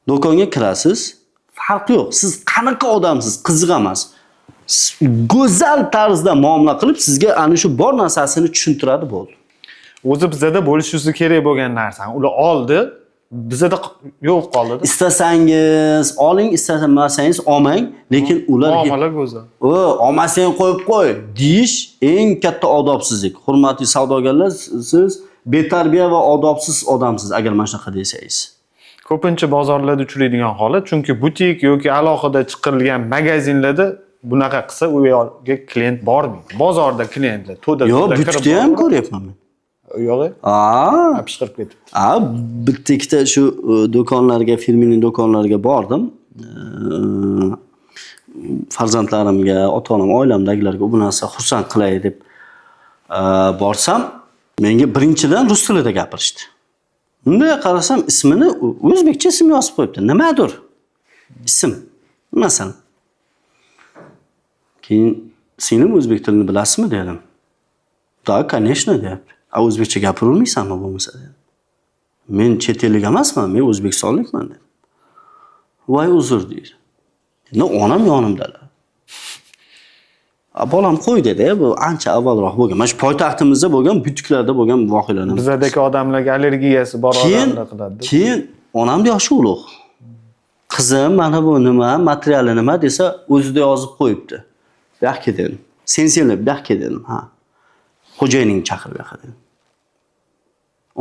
Do'konga kirasiz, farqi yo'q. Siz qanaqa odamsiz, qiziq emas. Go'zal tarzda muomala qilib, sizga ana shu bor narsasini tushuntiradi, bo'ldi. O'zi bizada bo'lishi kerak bo'lgan narsani ular oldi, bizada yo'q qoldi. Istasangiz oling, istamasangiz olmang, lekin ular Muomala go'zal. O, olmasang qo'yib qo'y deyish eng katta odobsizlik. Hurmatli savdogarlar, siz betarbiya va odobsiz odamsiz agar mana shunaqa desangiz. Ko'pincha bozorlarda uchraydigan holat, chunki butik yoki alohida chiqarilgan magazinlarda Bunaqa qilsa, u yoqga klient bormaydi. Bozorda klientlar to'da Yo'q, to'da kirib butikda ham borib- ko'ryapman men. Yo'q, A, pishqirib ketibdi. A, bitta ikkita shu do'konlarga, firmaning do'konlariga bordim. Farzandlarimga, ota-onam, oilamdagilarga bu narsa xursand qilay deb borsam, menga birinchidan rus tilida gapirishdi. Bunday qarasam, ismini o'zbekcha ism yozib qo'yibdi. Nimadir? Ism. Masalan. Keyin singlim, o'zbek tilini bilasizmi dedim. Да, конечно, deyapti. A, o'zbekcha gapirolmaysanmi bo'lmasa dedim. Men chet ellik emasman, men o'zbekistonlikman dedim. Voy, uzr, deydi. Endi onam yonimdalar. A, bolam, qo'y dedi, bu ancha avvalroq bo'lgan. Mana shu poytaxtimizda bo'lgan butiklarda bo'lgan voqealardan. Bizadagi odamlarga allergiyasi bor Keyin odamlar qiladi. Keyin onamni yoshi ulug'. Qizim, mana bu nima, materiali nima desa, o'zida yozib qo'yibdi. Bu yoqqa dedim. Sen senlab bu yoqqa dedim. Ha. Xo'jayiningni chaqir bu yoqqa dedim.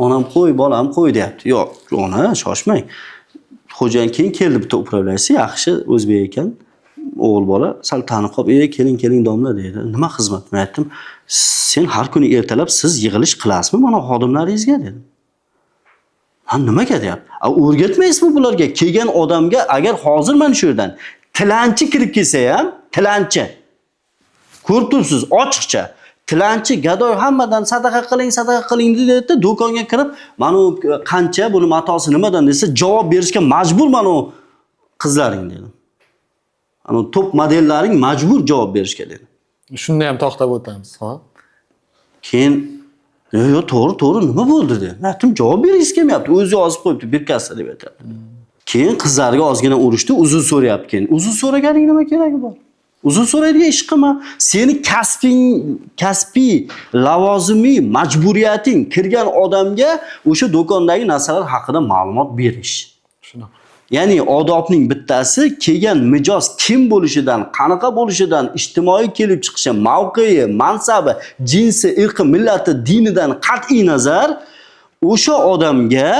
Onam qo'y, bolam, qo'y deyapti. Yo'q, ona, shoshmang. Xo'jayin keyin keldi, bitta управляющий, yaxshi o'zbek ekan. O'g'il bola sal tanib qolib, "Ey, keling, keling, domla", dedi. Nima xizmat? Men aytdim, "Sen har kuni ertalab siz yig'ilish qilasizmi mana xodimlaringizga?" dedim. Ha, nimaga deyapti. A, o'rgatmaysizmi bularga? Kelgan odamga, agar hozir mana shu yerdan tilanchi kirib kelsa ham, tilanchi. Ko'rib turibsiz ochiqcha. Tilanchi, gadoy hammadan sadaqa qiling, sadaqa qiling deydi, do'konga kirib, mana u qancha, buni matosi nimadan desa, javob berishga majbur mana u qizlaring dedim. Ana top modellaring majbur javob berishga dedim. Shunda ham to'xtab o'tamiz, hop. Keyin yo'q, yo'q, to'g'ri, to'g'ri, nima bo'ldi dedi. Men aytdim, javob bergisi kelmayapti. O'zi yozib qo'yibdi, bir kassa deb aytyapti. Keyin qizlarga ozgina urishdi, uzr so'rayapti keyin. Uzr so'raganing nima keragi bor? Uzr so'raydigan ish qilma. Seni kasbing, kasbiy, lavozimiy majburiyating kirgan odamga o'sha do'kondagi narsalar haqida ma'lumot berish. Shunaqa. Ya'ni odobning bittasi kelgan mijoz kim bo'lishidan, qanaqa bo'lishidan, ijtimoiy kelib chiqishi, mavqei, mansabi, jinsi, irqi, millati, dinidan qat'iy nazar o'sha odamga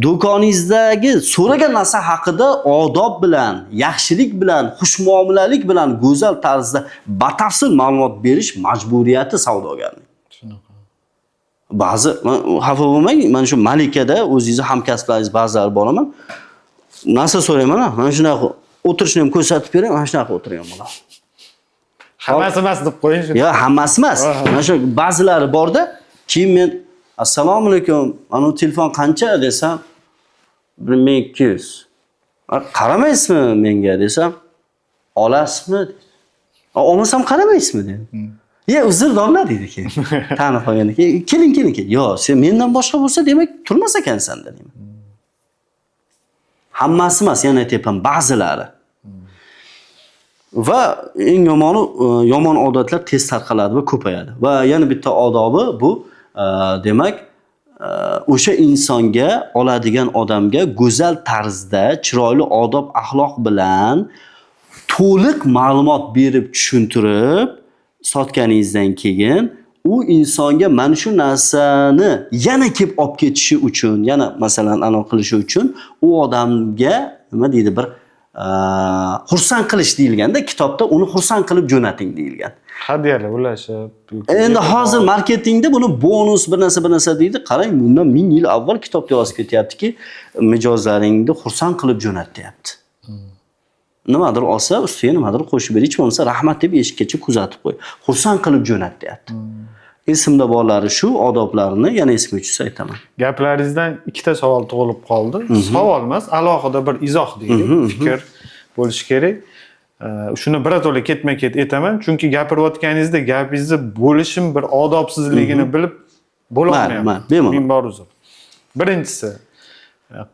do'koningizdagi so'ragan narsa haqida odob bilan, yaxshilik bilan, xushmuomalalik bilan, go'zal tarzda batafsil ma'lumot berish majburiyati savdogarning. Shunaqa. Ba'zi xafa bo'lmang, mana shu Malikada o'zingizni hamkasblaringiz ba'zilari boraman. Narsa so'rayman, mana shunaqa o'tirishni ham ko'rsatib beray, mana shunaqa o'tirgan bo'ladi. Hammasi emas deb qo'ying shu. Yo, hammasi emas. Mana shu ba'zilari borda, keyin men assalomu alaykum, mana bu telefon qancha desam, 1200. "A, qaramaysizmi menga?" desam, olasizmi? "A, olmasam qaramaysizmi?" dedi. Ye, uzr domla, deydi keyin. Tanib qolgandan keyin, keling, keling, keling. Yo'q, sen mendan boshqa bo'lsa, demak, turmas ekansan dedim. Hammasi emas, yana aytyapman, ba'zilari. Va eng yomoni yomon odatlar tez tarqaladi va ko'payadi. Va yana bitta odobi bu demak, o'sha insonga, oladigan odamga go'zal tarzda, chiroyli odob axloq bilan to'liq ma'lumot berib, tushuntirib sotganingizdan keyin u insonga mana shu narsani yana kelib olib ketishi uchun, yana masalan anaqa qilishi uchun u odamga nima deydi, bir xursand qilish deyilganda kitobda, uni xursand qilib jo'nating deyilgan. Hadyalar ulashib. Endi hozir marketingda buni bonus, bir narsa, bir narsa deydi. Qarang, bundan 1000 yil avval kitobda yozib ketyaptiki, mijozlaringni xursand qilib jo'nat deyapti. Nimadir olsa, ustiga nimadir qo'shib ber, hech bo'lmasa rahmat deb eshikkacha kuzatib qo'y. Xursand qilib jo'nat deyapti. Esimda borlari shu odoblarni yana esimga tushsa aytaman. Gaplaringizdan ikkita savol tug'ilib qoldi. Savol emas, alohida bir izoh deylik, fikr bo'lishi kerak. Shuni birato'la ketma-ket aytaman, chunki gapirayotganingizda gapingizni bo'lishim bir odobsizligini bilib bo'lolmayapman. Mayli, mayli, bemalol. Ming bor uzr. Birinchisi,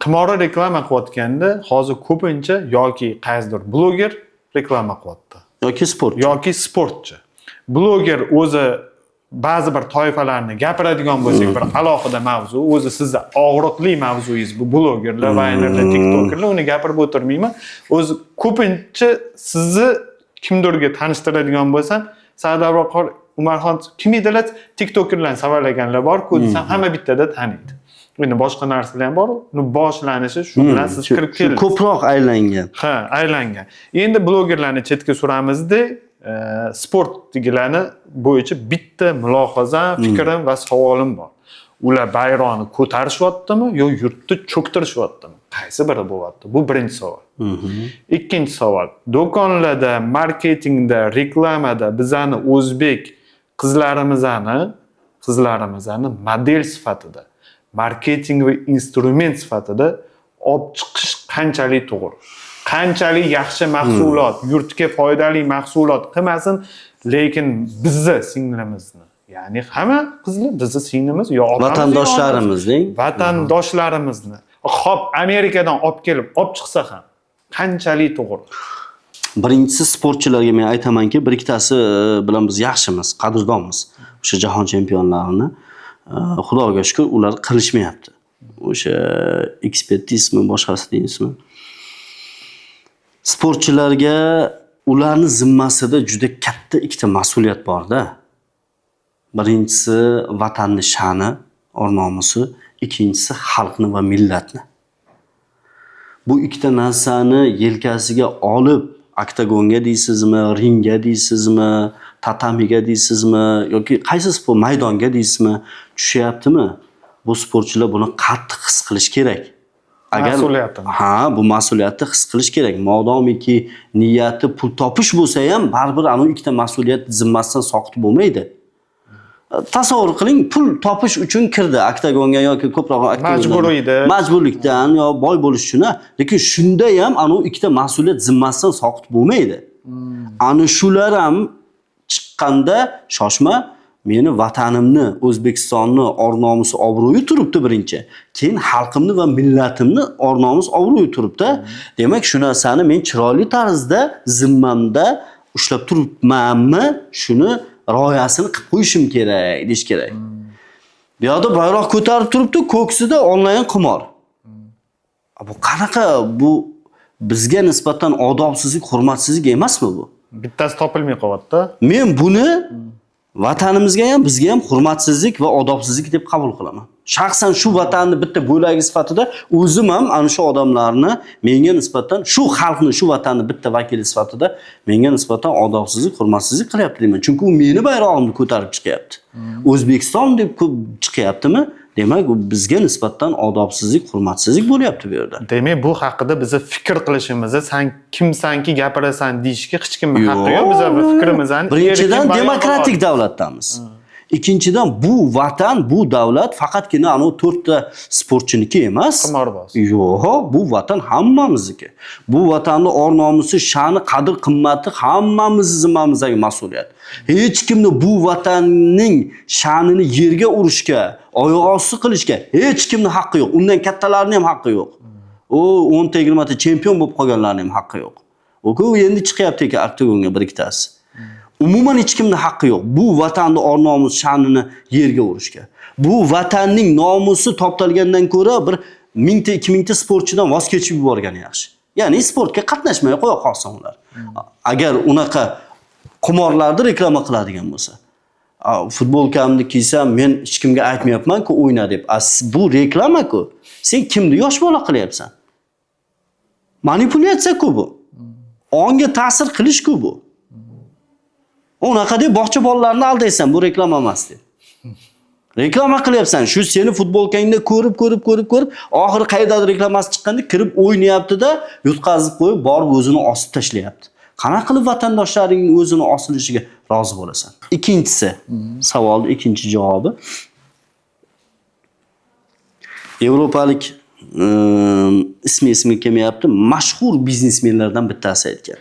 qimorli reklama qilayotganda hozir ko'pincha yoki qaysidir bloger reklama qilyapti yoki sport yoki sportchi. Bloger o'zi ba'zi bir toifalarni gapiradigan bo'lsak, bir alohida mavzu, o'zi sizni og'riqli mavzuyingiz bu blogerlar, vaynerlar, tiktokerlar, uni gapirib o'tirmayman. O'zi ko'pincha sizni kimdirga tanishtiradigan bo'lsam, Sardor Umarxon kim edilar, tiktokerlarni savalaganlar bor-ku desam, hamma bittada taniydi. Endi boshqa narsalar ham bor. Uni boshlanishi shu bilan siz kirib keldingiz. Ko'proq aylangan. Ha, aylangan. Endi blogerlarni chetga suramizda, sportdagilarni bo'yicha bitta mulohaza, fikrim va savolim bor. Ular bayroqni ko'tarishyaptimi yo yurtni cho'ktirishyaptimi? Qaysi biri bo'lyapti? Bu birinchi savol. Ikkinchi savol. Do'konlarda, marketingda, reklamada bizani o'zbek qizlarimizni model sifatida, marketing va instrument sifatida olib chiqish qanchalik to'g'ri? Qanchalik yaxshi mahsulot, yurtga foydali mahsulot qilmasin, lekin bizni singlimizni, ya'ni hamma qizlar bizni singlimiz yo opamiz, vatandoshlarimiz deng. Vatandoshlarimizni, hop, Amerikadan olib kelib olib chiqsa ham qanchalik to'g'ri? Birinchisi, sportchilarga men aytamanki, bir ikkitasi bilan biz yaxshimiz, qadrdonmiz. O'sha jahon chempionlarini. Xudoga shukur, ular qilishmayapti. O'sha ekspertizmi, boshqasi deysizmi? Sportchilarga ularni zimmasida juda katta ikkita mas'uliyat borda. Birinchisi vatanni sha'ni, or-nomusi, ikkinchisi xalqni va millatni. Bu ikkita narsani yelkasiga olib, oktagonga deysizmi, ringga deysizmi, tatamiga deysizmi yoki qaysi sport maydonga deysizmi, tushyaptimi? Bu sportchilar buni qattiq his qilish kerak. Agar Mas'uliyatini. Ha, bu mas'uliyatni his qilish kerak. Modomiki niyati pul topish bo'lsa ham, baribir anavi ikkita mas'uliyat zimmasidan soqit bo'lmaydi. Tasavvur qiling, pul topish uchun kirdi oktagonga yoki ko'proq oktagonga. Majburiydi. Majburlikdan yo boy bo'lish uchun, lekin shunda ham anavi ikkita mas'uliyat zimmasidan soqit bo'lmaydi. Ana shular ham chiqqanda shoshma, meni vatanimni, O'zbekistonni or-nomusi, obro'yi turibdi birinchi. Keyin xalqimni va millatimni or-nomus, obro'yi turibdi. Demak, shu narsani men chiroyli tarzda zimmamda ushlab turibmanmi, shuni rioyasini qilib qo'yishim kerak, deyish kerak. Bu yoqda bayroq ko'tarib turibdi, ko'ksida onlayn qimor. Bu qanaqa, bu bizga nisbatan odobsizlik, hurmatsizlik emasmi bu? Bittasi topilmay qolyapti. Men buni vatanimizga ham, bizga ham hurmatsizlik va odobsizlik deb qabul qilaman. Shaxsan shu vatanni bitta bo'lagi sifatida o'zim ham ana shu odamlarni menga nisbatan, shu xalqni, shu vatanni bitta vakili sifatida menga nisbatan odobsizlik, hurmatsizlik qilyapti deyman. Chunki u meni bayrog'imni ko'tarib chiqyapti. O'zbekiston deb chiqyaptimi? Demak, u bizga nisbatan odobsizlik, hurmatsizlik bo'lyapti bu yerda. Demak, bu haqida biza fikr qilishimizni, san kimsanki gapirasan deyishga hech kimning haqqi yo'q. Biza fikrimizni Birinchidan, erkin bayon demokratik qila davlatdamiz. Ikkinchidan, bu vatan, bu davlat faqatgina anavi to'rtta sportchiniki emas. Qimorboz. Yo'q, bu vatan hammamizniki. Bu vatanni or-nomusi, sha'ni, qadr qimmati hammamizni zimmamizdagi mas'uliyat. Hech kimni bu vatanning sha'nini yerga urishga, oyoq osti qilishga hech kimni haqqi yo'q. Undan kattalarning ham haqqi yo'q. U 10 ta 20 ta chempion bo'lib qolganlarning ham haqqi yo'q. U endi chiqyapti ekan oktagonga bir ikkitasi. Umuman hech kimning haqqi yo'q bu vatanni or-nomus, sha'nini yerga urishga. Bu vatanning nomusi toptalgandan ko'ra bir 1000 ta, 2000 ta sportchidan voz kechib yuborgani yaxshi. Ya'ni sportga qatnashmay qo'ya qolsin ular. Agar unaqa qimorlarni reklama qiladigan bo'lsa. Futbolkamni kiysam, men hech kimga aytmayapman-ku o'yna deb. Bu reklama-ku. Sen kimni yosh bola qilyapsan? Manipulyatsiya-ku bu. Onga ta'sir qilish-ku bu. Unaqa deb bog'cha bolalarini aldaysan, bu reklama emas deb. Reklama qilyapsan. Shu seni futbolkangda ko'rib, ko'rib, ko'rib, ko'rib, oxiri qayerdadir reklamasi chiqqanda kirib o'ynayapti-da, yutqazib qo'yib, borib o'zini osib tashlayapti. Qanaqa qilib vatandoshlaringning o'zini osilishiga rozi bo'lasan? Ikkinchisi, savolning ikkinchi javobi. Yevropalik, ismi esimga kelmayapti, mashhur biznesmenlardan bittasi aytgan.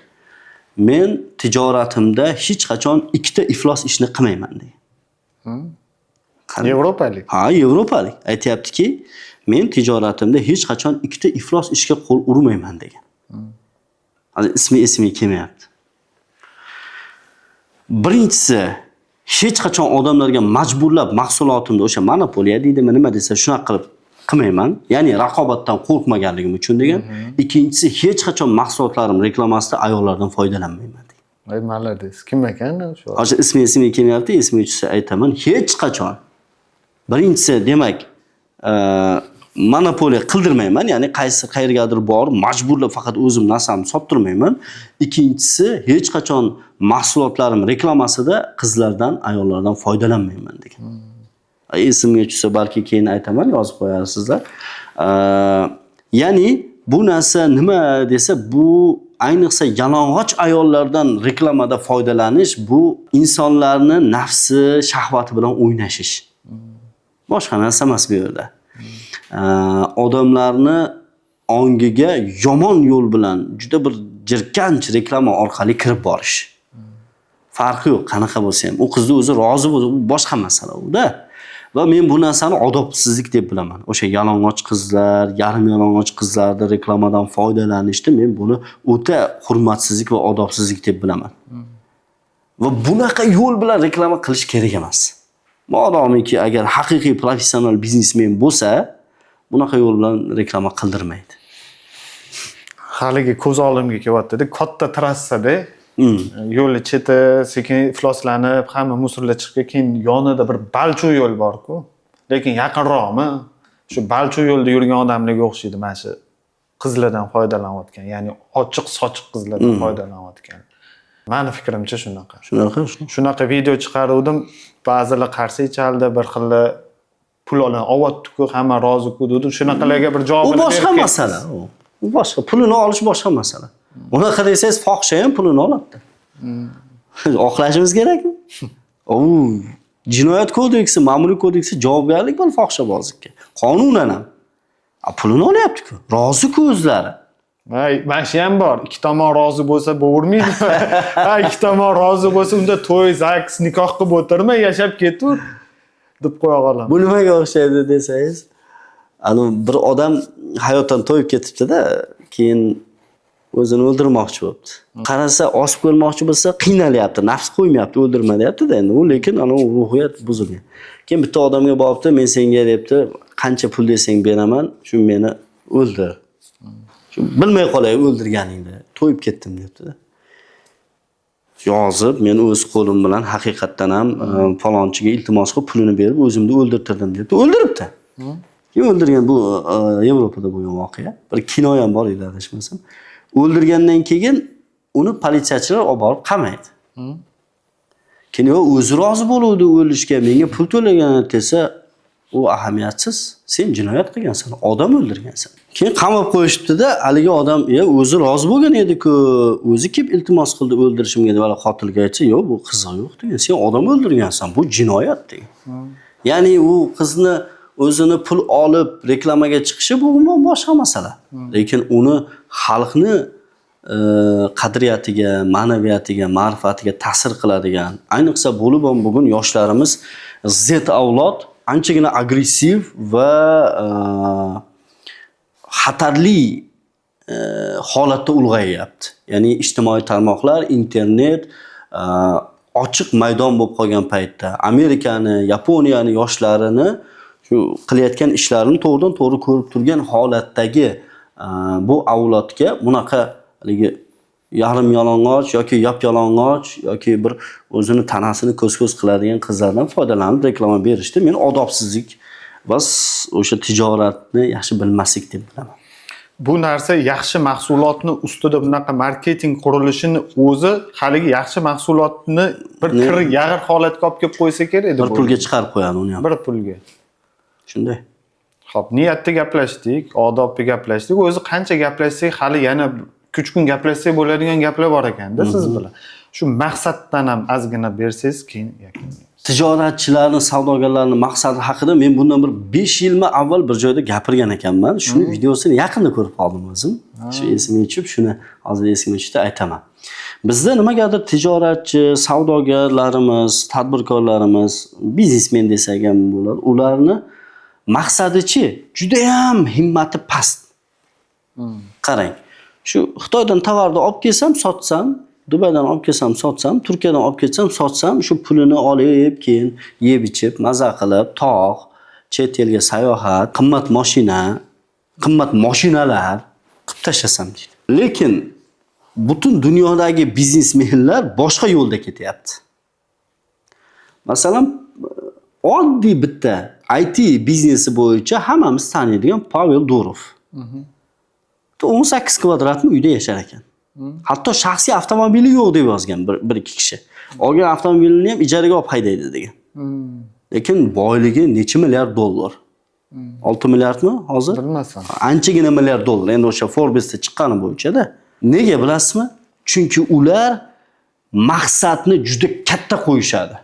Men tijoratimda hech qachon ikkita iflos ishni qilmayman degan. Yevropalik. Ha, yevropalik aytyaptiki, men tijoratimda hech qachon ikkita iflos ishga qo'l urmayman degan. Hozir ismi esimga kelmayapti. Birinchisi, hech qachon odamlarga majburlab mahsulotimni o'sha monopoliya deydimi, nima desa shunaqa qilib qilmayman. Ya'ni raqobatdan qo'rqmaganligim uchun degan. Ikkinchisi, hech qachon mahsulotlarim reklamasida ayollardan foydalanmayman degan. Ay, молодец. Kim ekan shu? Hozir ismi esimga kelmayapti, esimga tushsa aytaman. Hech qachon. Birinchisi, demak, Monopoliya qildirmayman, ya'ni qaysi qayergadir borib majburlab faqat o'zim narsamni sottirmayman. Ikkinchisi, hech qachon mahsulotlarim reklamasida qizlardan, ayollardan foydalanmayman degan. Esimga tushsa balki keyin aytaman, yozib qo'yarsizlar. Ya'ni bu narsa nima desa, bu ayniqsa yalang'och ayollardan reklamada foydalanish, bu insonlarni nafsi, shahvati bilan o'ynashish. Boshqa narsa emas bu yerda. Odamlarni ongiga yomon yo'l bilan juda bir jirkanch reklama orqali kirib borish. Farqi yo'q, qanaqa bo'lsa ham. U qizni o'zi rozi bo'lsa, u boshqa masala u-da. Va men bu narsani odobsizlik deb bilaman. O'sha yalang'och qizlar, yarim yalang'och qizlarni reklamadan foydalanishni men buni o'ta hurmatsizlik va odobsizlik deb bilaman. Va bunaqa yo'l bilan reklama qilish kerak emas. Modomiki agar haqiqiy professional biznesmen bo'lsa, bunaqa yo'l bilan reklama qildirmaydi. Haligi ko'z oldimga kelyapti-da, katta trassada yo'lni cheti sekin ifloslanib, hamma мусор lar chiqib, keyin yonida bir balchuq yo'l bor-ku. Lekin yaqinroqmi? Shu balchuq yo'lda yurgan odamlarga o'xshaydi mana shu qizlardan foydalanayotgan, ya'ni ochiq sochiq qizlardan foydalanayotgan. Mani fikrimcha shunaqa. Shunaqa. Shunaqa video chiqaruvdim, ba'zilar qarshi chaldi, bir xil pul olan olyapti-ku, hamma rozi-ku dedim. Shunaqalarga bir U javobini boshqa berib masala u. U boshqa, pulini olish boshqa masala. Unaqa desangiz, fohisha ham pulini oladi. Oqlashimiz kerakmi? U jinoyat kodeksi, ma'muriy kodeksi javobgarlik bor fohishabozlikka. Qonunan ham. Pulini olyapti-ku. Rozi-ku o'zlari. Hay, mana shu ham bor. Ikki tomon rozi bo'lsa bo'vermaydi. Ha, ikki tomon rozi bo'lsa, unda to'y, zaks, nikoh qilib o'tirma, yashab ketaver deb qo'ya qolaman. Bu nimaga o'xshaydi desangiz, anu bir odam hayotdan to'yib ketibdi-da, keyin o'zini o'ldirmoqchi bo'libdi. Qarasa, osib ko'rmoqchi bo'lsa, qiynalyapti, nafs qo'ymayapti, o'ldirma deyapti-da endi u, lekin ana ruhiyat buzilgan. Keyin bitta odamga boribdi, men senga debdi, qancha pul desang beraman, shu meni o'ldir. Shu bilmay qolay o'ldirganingni, to'yib ketdim debdi-da. Yozib, men o'z qo'lim bilan haqiqatdan ham falonchiga iltimos qilib pulini berib o'zimni o'ldirtirdim debdi. O'ldiribdi. Keyin o'ldirgan, bu Yevropada bo'lgan voqea. Bir kino ham bor edi adashmasam. O'ldirgandan keyin uni politsiyachilar olib borib qamaydi. Keyin o'zi rozi bo'luvdi o'lishga, menga pul to'lagan desa, u ahamiyatsiz. Sen jinoyat qilgansan, odam o'ldirgansan. Keyin qamab qo'yishibdi-da, haligi odam, o'zi rozi bo'lgan edi-ku, o'zi kelib iltimos qildi o'ldirishimga deb, hali qotilga aytsa, yo'q, bu qizig'i yo'q degan. Sen odam o'ldirgansan, bu jinoyat degan. Ya'ni u qizni o'zini pul olib reklamaga chiqishi bu umuman boshqa masala. Lekin uni xalqni qadriyatiga, ma'naviyatiga, ma'rifatiga ta'sir qiladigan, ayniqsa bo'lib ham bugun yoshlarimiz Z avlod anchagina agressiv va xatarli holatda ulg'ayyapti. Ya'ni ijtimoiy tarmoqlar, internet ochiq maydon bo'lib qolgan paytda Amerikani, Yaponiyani yoshlarini shu qilayotgan ishlarini to'g'ridan to'g'ri ko'rib turgan holatdagi bu avlodga bunaqa haligi yarim yalang'och yoki yop yalang'och yoki bir o'zini tanasini ko'z-ko'z qiladigan qizlardan foydalanib reklama berishdi men odobsizlik va o'sha tijoratni yaxshi bilmaslik deb bilaman. Bu narsa yaxshi mahsulotni ustida bunaqa marketing qurilishini o'zi haligi yaxshi mahsulotni bir kir yag'ir holatga olib kelib qo'ysa kerak deb Bir pulga chiqarib qo'yadi uni ham. Bir pulga. Shunday. Xo'p, niyatni gaplashdik, odobni gaplashdik. O'zi qancha gaplashsak, hali yana 2-3 kun gaplashsak bo'ladigan gaplar bor ekanda siz bilan. Shu maqsaddan ham ozgina bersangiz, keyin yakunlaymiz. Tijoratchilarni, savdogarlarni maqsadi haqida men bundan bir 5 yilmi avval bir joyda gapirgan ekanman. Shuni videosini yaqinda ko'rib qoldim o'zim. Shu esimga tushib, shuni hozir esimga tushdi, aytaman. Bizda nimagadir tijoratchi, savdogarlarimiz, tadbirkorlarimiz, biznesmen desak ham bo'ladi, ularni maqsadichi juda ham himmati past. Qarang, shu Xitoydan tovarni olib kelsam, sotsam, Dubaydan olib kelsam, sotsam, Turkiyadan olib kelsam, sotsam, shu pulini olib, keyin yeb ichib, maza qilib, tog', chet elga sayohat, qimmat mashina, qimmat mashinalar qilib tashlasam deydi. Lekin butun dunyodagi biznesmenlar boshqa yo'lda ketyapti. Masalan, Oddiy bitta IT biznesi bo'yicha hammamiz taniydigan Pavel Durov. 18 kvadratli uyda yashar ekan. Hatto shaxsiy avtomobili yo'q deb yozgan bir ikki kishi. Olgan avtomobilini ham ijaraga olib haydaydi degan. Lekin boyligi necha milliard dollar? 6 milliardmi hozir? Bilmasam. Anchagina milliard dollar. Endi o'sha Forbes'da chiqqani bo'yicha-da. Nega bilasizmi? Chunki ular maqsadni juda katta qo'yishadi.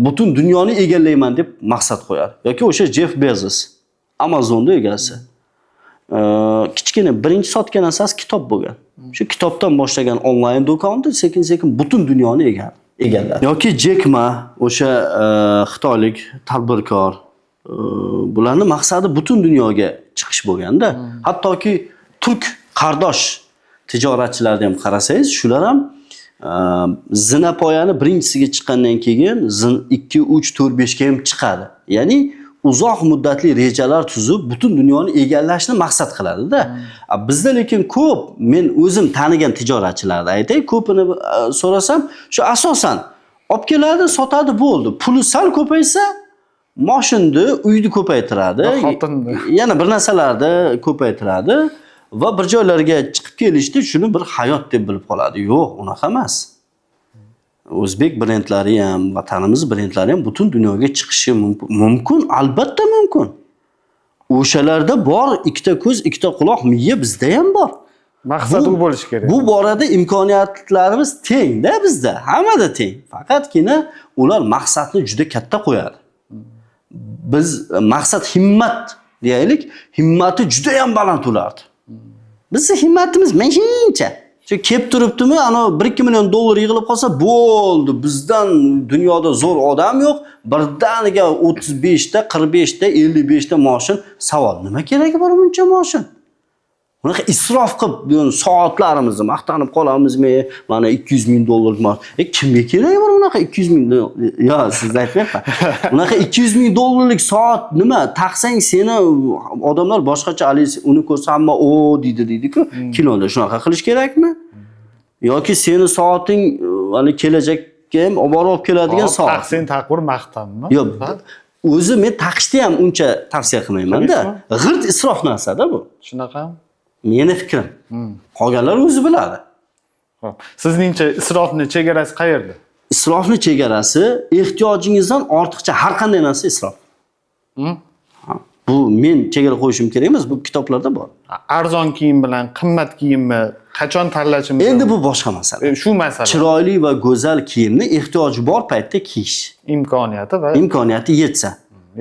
Butun dunyoni egallayman deb maqsad qo'yadi. Yoki o'sha Jeff Bezos, Amazonda egasi. Kichkina birinchi sotgan narsasi kitob bo'lgan. Shu kitobdan boshlagan onlayn do'konni sekin-sekin butun dunyoni egalladi. Yoki Jack Ma, o'sha xitoylik tadbirkor, bularni maqsadi butun dunyoga chiqish bo'lganda. Hattoki turk qardosh tijoratchilarni ham qarasangiz, shular ham zinapoyani birinchisiga chiqqandan keyin 2, 3, 4, 5 ga ham chiqadi. Ya'ni uzoq muddatli rejalar tuzib, butun dunyoni egallashni maqsad qiladida. Bizda lekin ko'p, men o'zim tanigan tijoratchilarni aytay, ko'pini so'rasam, shu asosan olib keladi, sotadi, bo'ldi. Puli sal ko'paysa, moshinni, uyni ko'paytiradi. Va xotinni. Yana bir narsalarni ko'paytiradi va bir joylarga chiqib kelishdi, shuni bir hayot deb bilib qoladi. Yo'q, unaqa emas. O'zbek brendlari ham, vatanimiz brendlari ham butun dunyoga chiqishi mumkin, albatta mumkin. O'shalarda bor ikkita ko'z, ikkita quloq, miya bizda ham bor. Maqsad u bo'lishi kerak. Bu borada imkoniyatlarimiz tengda bizda, hammada teng. Faqatgina ular maqsadni juda katta qo'yadi. Biz maqsad himmat deyaylik, himmati juda ham baland ulardi. Bizni himmatimiz menshingcha. Shu kelib turibdimi, ana 1-2 million dollar yig'ilib qolsa bo'ldi. Bizdan dunyoda zo'r odam yo'q. Birdaniga 35 ta, 45 ta, 55 ta moshin. Savol, nima keragi bor buncha moshin? Bunaqa isrof qilib soatlarimizni maqtanib qolamizmi? Mana 200 ming dollarlik moshin. Kimga keragi bor bunaqa 200 ming? Yo, sizni aytmayapman. Bunaqa 200 ming dollarlik soat nima? Taqsang seni odamlar boshqacha, uni ko'rsa hamma o deydi deydi-ku. Kinoda shunaqa qilish kerakmi? Yoki seni soating hali kelajakka ham olib borib olib keladigan soat. Taqsang taqvir maqtanmi? Yo'q, o'zi men taqishni ham uncha tavsiya qilmayman-da. G'irt isrof narsa-da bu. Shunaqami? Meni fikrim. Qolganlar o'zi biladi. Xo'p. Sizningcha isrofni chegarasi qayerda? Isrofni chegarasi ehtiyojingizdan ortiqcha har qanday narsa isrof. Ha, bu men chegara qo'yishim kerak emas, bu kitoblarda bor. Arzon kiyim bilan qimmat kiyimni qachon tanlashimiz? Endi bu boshqa masala. Shu masala. Chiroyli va go'zal kiyimni ehtiyoji bor paytda kiyish. Imkoniyati va imkoniyati yetsa.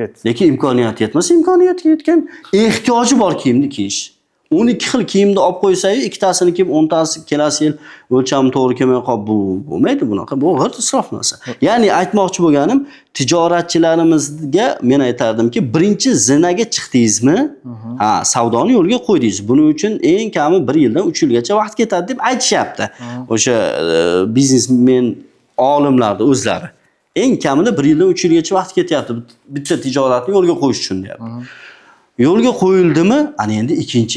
Yetsa. Lekin imkoniyati yetmasa, imkoniyati yetgan ehtiyoji bor kiyimni kiyish. 12 xil kiyimni olib qo'ysangiz, ikkitasini kiyib, 10tasi kelasi yil o'lchami to'g'ri kelmay qolib, bu bo'lmaydi bunaqa. Bu g'irt isrof narsa. Ya'ni aytmoqchi bo'lganim, tijoratchilarimizga men aytardimki, birinchi zinaga chiqdingizmi? Ha, savdoni yo'lga qo'ydingiz. Buning uchun eng kami 1 yildan 3 yilgacha vaqt ketadi deb aytishyapti. O'sha biznesmen olimlarni o'zlari. Eng kamida 1 yildan 3 yilgacha vaqt ketyapti bitta tijoratni yo'lga qo'yish uchun deyapti. Yo'lga qo'yildimi, ana endi ikkinchi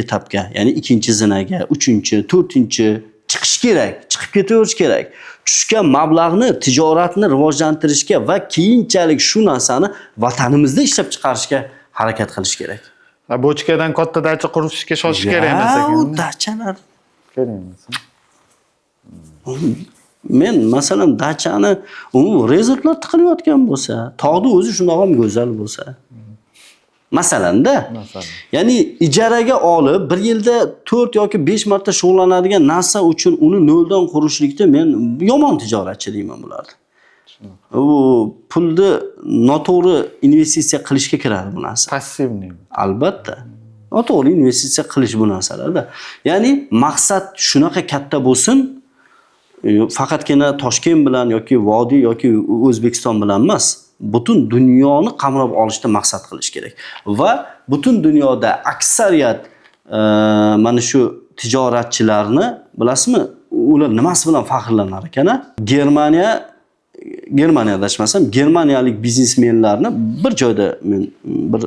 etapga, ya'ni ikkinchi zinaga, uchinchi, to'rtinchi chiqish kerak, chiqib ketaverish kerak. Tushgan mablag'ni tijoratni rivojlantirishga va keyinchalik shu narsani vatanimizda ishlab chiqarishga harakat qilish kerak. Bochkadan katta dacha qurishga shoshish kerak emas Ya, ekan. u dachalar. Kerak emas. Men masalan dachani umuman rezervlar tiqilayotgan bo'lsa, tog'ni o'zi shundoq ham go'zal bo'lsa. Masalanda, Masalan. ya'ni ijaraga olib bir yilda 4 yoki 5 marta shug'ullanadigan narsa uchun uni noldan qurishlikda men yomon tijoratchi deyman bularni. U pulni noto'g'ri investitsiya qilishga kiradi bu narsa. Passivniy. Albatta. Noto'g'ri investitsiya qilish bu narsalarda. Ya'ni maqsad shunaqa katta bo'lsin, faqatgina Toshkent bilan yoki vodiy yoki O'zbekiston bilan emas, butun dunyoni qamrab olishda maqsad qilish kerak. Va butun dunyoda aksariyat mana shu tijoratchilarni bilasizmi, ular nimasi bilan faxrlanar ekan? Germaniya adashmasam, germaniyalik biznesmenlarni bir joyda men bir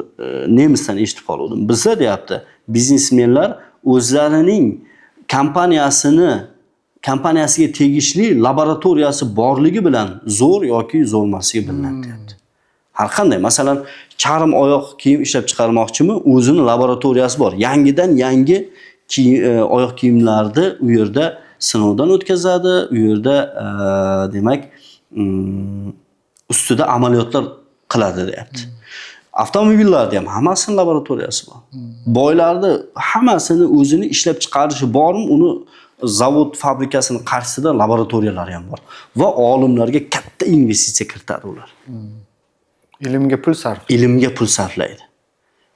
nemisdan eshitib qoldim. Bizda deyapti, biznesmenlar o'zlarining kompaniyasiga tegishli laboratoriyasi borligi bilan zo'r yoki zo'r emasligi bilinadi deyapti. Har qanday, masalan, charm oyoq kiyim ishlab chiqarmoqchimi, o'zini laboratoriyasi bor. Yangidan yangi oyoq kiyimlarni u yerda sinovdan o'tkazadi, u yerda demak, ustida amaliyotlar qiladi deyapti. Avtomobillarda ham hammasini laboratoriyasi bor. Boylarni hammasini o'zini ishlab chiqarishi bormi, uni zavod fabrikasini qarshisida laboratoriyalari ham bor. Va olimlarga katta investitsiya kiritadi ular. Ilmga pul sarf. Ilmga pul sarflaydi.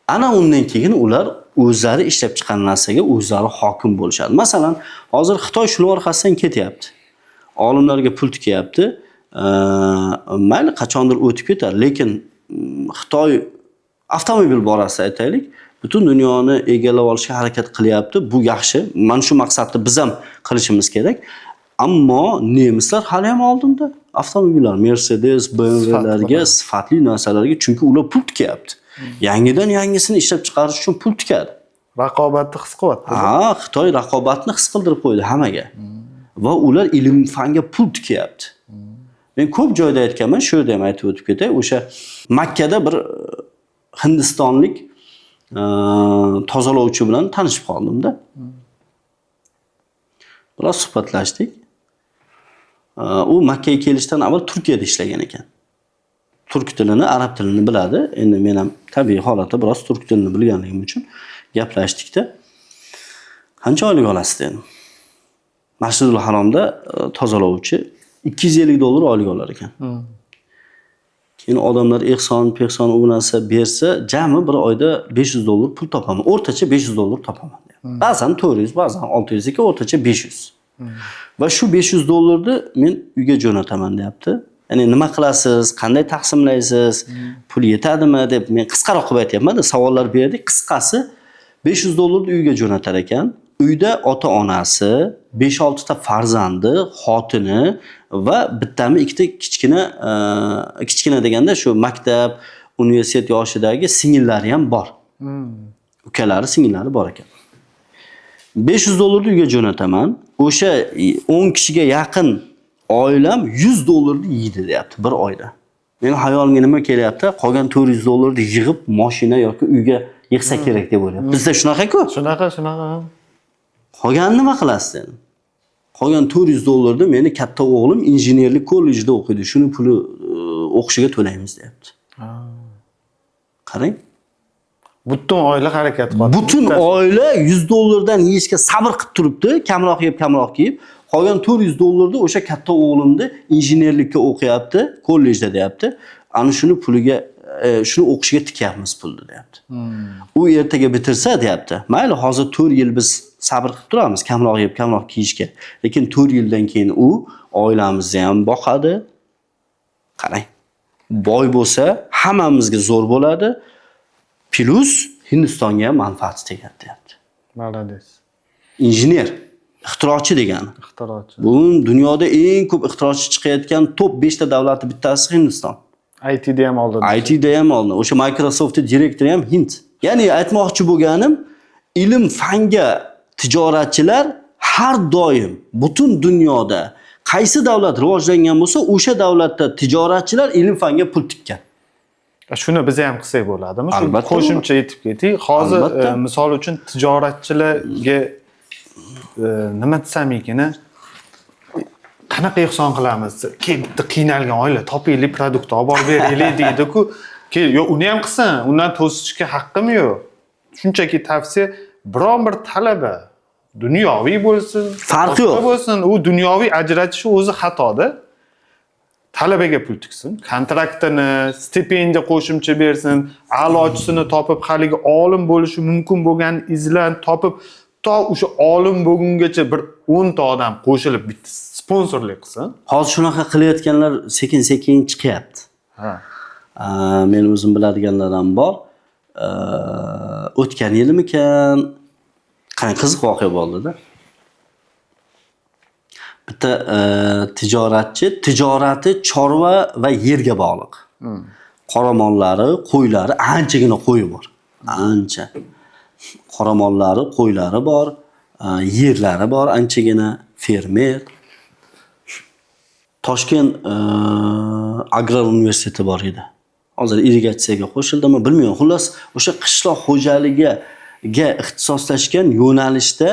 Ana undan keyin ular o'zlari ishlab chiqqan narsaga o'zlari hokim bo'lishadi. Masalan, hozir Xitoy shuni orqasidan ketyapti. Olimlarga pul tikyapti. Mayli, qachondir o'tib ketar, lekin Xitoy avtomobil borasida aytaylik, butun dunyoni egallab olishga harakat qilyapti. Bu yaxshi. Mana shu maqsadni biz ham qilishimiz kerak. Ammo nemislar hali ham oldinda. Avtomobillar, Mercedes, BMWlarga, sifatli narsalarga, chunki ular pul tikyapti. Yangidan yangisini ishlab chiqarish uchun pul tikadi. Raqobatni his qilyapti. Ha, Xitoy raqobatni his qildirib qo'ydi hammaga. Va ular ilm fanga pul tikyapti. Men ko'p joyda aytganman, shu yerda ham aytib o'tib ketay. O'sha Makkada bir hindistonlik tozalovchi bilan tanishib qoldimda. Biroz suhbatlashdik. U Makkaga kelishdan avval Turkiyada ishlagan ekan. Turk tilini, arab tilini biladi. Endi men ham tabiiy holatda biroz turk tilini bilganligim uchun gaplashdik-da. Qancha oylik olasiz dedim. Masjidul Haromda tozalovchi $250 oylik olar ekan. Keyin odamlar ehson, pehson u narsa bersa, jami bir oyda $500 pul topaman. O'rtacha $500 topaman deyapti. Ba'zan 400, ba'zan 600, lekin o'rtacha 500. Va shu $500 men uyga jo'nataman deyapti. Ya'ni nima qilasiz, qanday taqsimlaysiz, pul yetadimi deb men qisqaroq qilib aytyapman-da, savollar berdik. Qisqasi $500 uyga jo'natar ekan. Uyda ota-onasi, 5-6 ta farzandi, xotini va bittami ikkita kichkina, kichkina deganda shu maktab, universitet yoshidagi singillari ham bor. Ukalari, singillari bor ekan. $500 uyga jo'nataman. O'sha 10 kishiga yaqin oilam $100 yeydi deyapti bir oyda. Meni hayolimga nima kelyapti? Qolgan $400 yig'ib mashina yoki uyga yig'sa kerak deb o'ylayapti. Bizda shunaqa-ku. Shunaqa, shunaqa. Qolganini nima qilasiz dedim. Qolgan $400 meni katta o'g'lim injenerlik kollejida o'qiydi. Shuni puli o'qishiga to'laymiz deyapti. Qarang. Butun oila harakat qilyapti. Butun oila $100 yeyishga sabr qilib turibdi, kamroq yeb, kamroq kiyib. Qolgan $400 o'sha katta o'g'limni injenerlikka o'qiyapti, kollejda deyapti. Ana shuni puliga, shuni o'qishiga tikyapmiz pulni deyapti. U ertaga bitirsa deyapti. Mayli, hozir 4 yil biz sabr qilib turamiz, kamroq yeb, kamroq kiyishga. Lekin 4 yildan keyin u oilamizni ham boqadi. Qarang. Boy bo'lsa hammamizga zo'r bo'ladi. Plus Hindistonga ham manfaati tegadi deyapti. Молодец. Injener, ixtirochi degani. Ixtirochi. Bugun dunyoda eng ko'p ixtirochi chiqayotgan top 5 ta davlatning bittasi Hindiston. ITda ham oldin. ITda ham oldin. O'sha Microsoft direktori ham hind. Ya'ni aytmoqchi bo'lganim, ilm fanga tijoratchilar har doim butun dunyoda qaysi davlat rivojlangan bo'lsa, o'sha davlatda tijoratchilar ilm fanga pul tikkan. Shuni biz ham qilsak bo'ladimi? Shu Albatta. qo'shimcha etib keting. Hozir misol uchun tijoratchilarga nima desam ekan, qanaqa ehson qilamiz? Keyin bitta qiynalgan oila topaylik, продукт olib borib beraylik deydi-ku. Keyin yo'q, uni ham qilsin, undan to'sishga haqqim yo'q. Shunchaki tavsiya, biron bir talaba dunyoviy bo'lsin, Farqi yo'q. boshqa bo'lsin, u dunyoviy ajratish o'zi xatoda. Talabaga pul tiksin, kontraktini, stipendiya qo'shimcha bersin, a'lochisini topib, haligi olim bo'lishi mumkin bo'lgan izlan topib, to o'sha olim bo'lgungacha bir 10 ta odam qo'shilib bitta sponsorlik qilsin. Hozir shunaqa qilayotganlar sekin-sekin chiqyapti. Ha. Men o'zim biladiganlar ham bor. O'tgan yilmikan, qanday qiziq voqea bo'ldi-da. Bitta tijoratchi, tijorati chorva va yerga bog'liq. Qoramollari, qo'ylari, anchagina qo'yi bor. Ancha. Qoramollari, qo'ylari bor, yerlari bor, anchagina fermer. Toshkent agrar universiteti bor edi. Hozir irrigatsiyaga qo'shildimi, bilmayman. Xullas, o'sha qishloq xo'jaligiga ixtisoslashgan yo'nalishda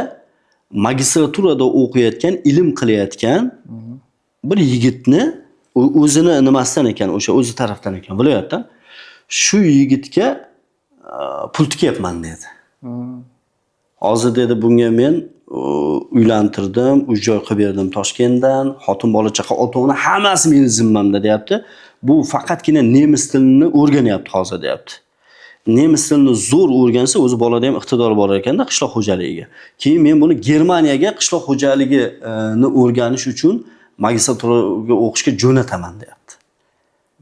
magistraturada o'qiyotgan, ilm qilayotgan bir yigitni o'zini nimasidan ekan, o'sha o'zi tarafdan ekan, viloyatdan. Shu yigitga pul tikyapman dedi. Hozir dedi bunga men uylantirdim, uy joy qilib berdim Toshkentdan, xotin bola chaqa, ota-ona hammasi meni zimmamda deyapti. Bu faqatgina nemis tilini o'rganyapti hozir deyapti. Nemis tilini zo'r o'rgansa, o'zi bolada ham iqtidor bor ekanda qishloq xo'jaligiga. Keyin men buni Germaniyaga qishloq xo'jaligini o'rganish uchun magistraturaga o'qishga jo'nataman deyapti.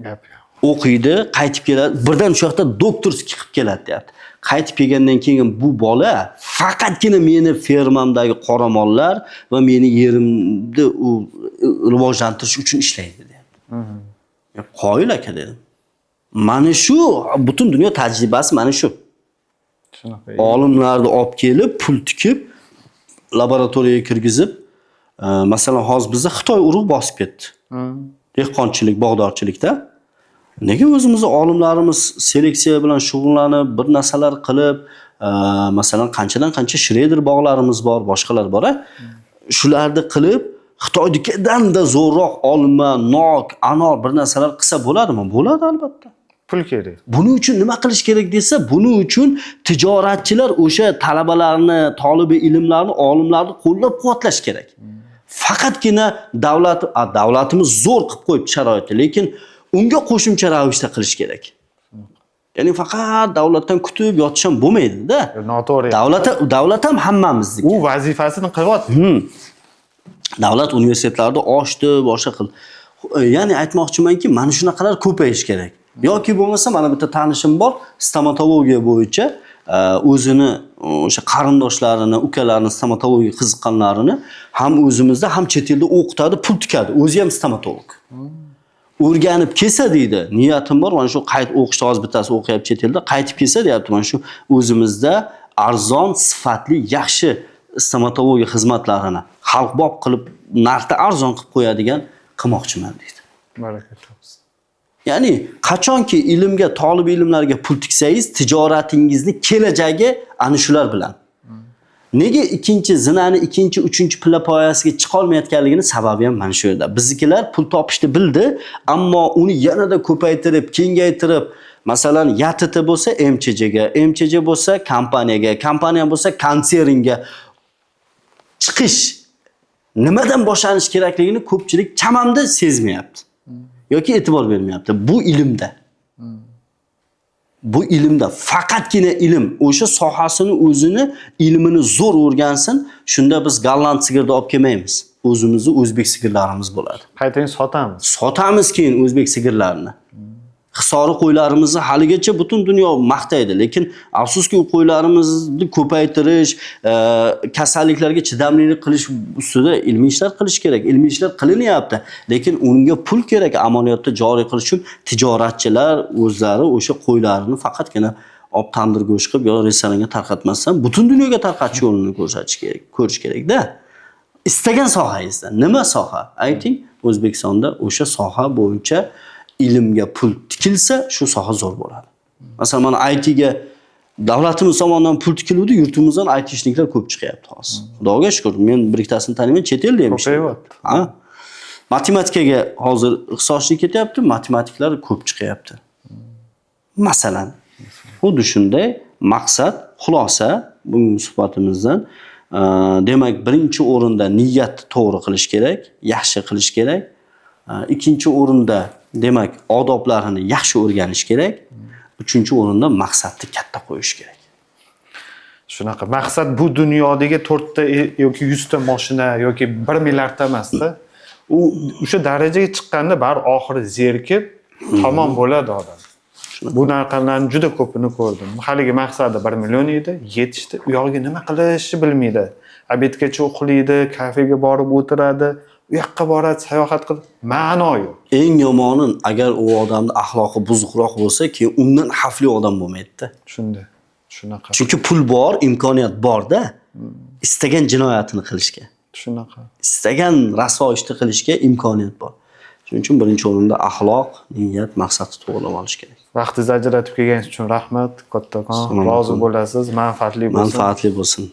Gap yo'q. O'qiydi, qaytib keladi, birdan shu yoqda doktorskiy qilib keladi deyapti. Qaytib kelgandan keyin bu bola faqatgina meni fermamdagi qoramollar va meni yerimni u rivojlantirish uchun ishlaydi deyapti. Qoyil aka dedim. Mana shu butun dunyo tajribasi mana shu. Shunaqa. Olimlarni olib kelib, pul tikib, laboratoriyaga kirgizib, masalan, hozir bizda Xitoy urug' bosib ketdi. Dehqonchilik, bog'dorchilikda. Nega o'zimizni olimlarimiz seleksiya bilan shug'ullanib, bir narsalar qilib, masalan, qanchadan qancha Shreder bog'larimiz bor, boshqalar bor, a? Shularni qilib, Xitoynikidan-da zo'rroq olma, nok, anor bir narsalar qilsa bo'ladimi? Bo'ladi albatta. Pul kerak. Buning uchun nima qilish kerak desa, buning uchun tijoratchilar o'sha talabalarni, tolibi ilmlarni, olimlarni qo'llab-quvvatlash kerak. Faqatgina davlatimiz zo'r qilib qo'yibdi sharoitni, lekin unga qo'shimcha ravishda qilish kerak. Ya'ni faqat davlatdan kutib yotish ham bo'lmaydi-da. Noto'g'ri. Davlat ham hammamizniki. U vazifasini qilyapti. Davlat universitetlarni ochdi, boshqa qildi. Ya'ni aytmoqchimanki, mana shunaqalar ko'payish kerak. Yoki bo'lmasa mana bitta tanishim bor, stomatologiya bo'yicha o'zini o'sha qarindoshlarini, ukalarini stomatologiya qiziqqanlarini ham o'zimizda, ham chet elda o'qitadi, pul tikadi. O'zi ham stomatolog. O'rganib kelsa deydi, niyatim bor, mana shu qayt o'qishda hozir bittasi o'qiyapti chet elda, qaytib kelsa deyapti, mana shu o'zimizda arzon, sifatli, yaxshi stomatologiya xizmatlarini xalqbop qilib, narxda arzon qilib qo'yadigan qilmoqchiman deydi. Baraka topsin. Ya'ni qachonki ilmga, tolib ilmlarga pul tiksangiz, tijoratingizni kelajagi ana shular bilan. Nega ikkinchi zinani ikkinchi, uchinchi pilla poyasiga chiqa olmayotganligini sababi ham mana shu yerda. Biznikilar pul topishni bildi, ammo uni yanada ko'paytirib, kengaytirib, masalan, YTT bo'lsa MCJga, MCJ bo'lsa kompaniyaga, kompaniya bo'lsa konsernga chiqish nimadan boshlanish kerakligini ko'pchilik chamamda sezmayapti yoki e'tibor bermayapti. Bu ilmda. Bu ilmda faqatgina ilm, o'sha sohasini o'zini ilmini zo'r o'rgansin, shunda biz golland sigirni olib kelmaymiz. O'zimizni o'zbek sigirlarimiz bo'ladi. Qaytadan sotamiz. Sotamiz keyin o'zbek sigirlarini. Hisori qo'ylarimizni haligacha butun dunyo maqtaydi, lekin afsuski u qo'ylarimizni ko'paytirish, kasalliklarga chidamlilik qilish ustida ilmiy ishlar qilish kerak. Ilmiy ishlar qilinyapti, lekin unga pul kerak. Amaliyotda joriy qilish uchun tijoratchilar o'zlari o'sha qo'ylarini faqatgina olib tandir go'sht qilib yo restoranga tarqatmasdan butun dunyoga tarqatish yo'lini ko'rsatish kerak, ko'rish kerakda. Istagan sohangizda, nima soha ayting, O'zbekistonda o'sha soha bo'yicha ilmga pul tikilsa, shu soha zo'r bo'ladi. Masalan, mana IT ga davlatimiz tomonidan pul tikiluvdi, yurtimizdan ITshniklar ko'p chiqyapti hozir. Xudoga shukr, men bir ikkitasini taniyman, chet elda ham Ko'payyapti. Ha? Matematikaga hozir ixtisoslik ketyapti, matematiklar ko'p chiqyapti. Masalan, xuddi shunday maqsad, xulosa bugungi suhbatimizdan, demak, birinchi o'rinda niyatni to'g'ri qilish kerak, yaxshi qilish kerak. Ikkinchi o'rinda demak, odoblarini yaxshi o'rganish kerak. Uchinchi o'rinda maqsadni katta qo'yish kerak. Shunaqa. Maqsad bu dunyodagi 4 ta yoki 100 ta mashina yoki 1 milliardta emasda. U o'sha darajaga chiqqanda bari oxiri zerikib tamom bo'ladi odam. Bu narsalarni juda ko'pini ko'rdim. Haligi maqsadi 1 million edi, yetishdi. U yog'iga nima qilishni bilmaydi. Obedgacha uxlaydi, kafega borib o'tiradi, u yoqqa boradi, sayohat qilib, ma'no yo'q. Eng yomoni, agar u odamning axloqi buzuqroq bo'lsa, keyin undan xavfli odam bo'lmaydi-da. Shunday. Shunaqa. Chunki pul bor, imkoniyat bor-da. Istagan jinoyatini qilishga, Shunaqa. istagan rasvo ishni qilishga imkoniyat bor. Shuning uchun birinchi o'rinda axloq, niyat, maqsadni to'g'irlab olish kerak. Vaqtingizni ajratib kelganingiz uchun rahmat kattakon. Assalomu Rozi alaykum. bo'lasiz, manfaatli bo'lsin. Manfaatli bo'lsin.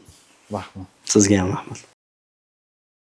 Rahmat. Sizga ham rahmat.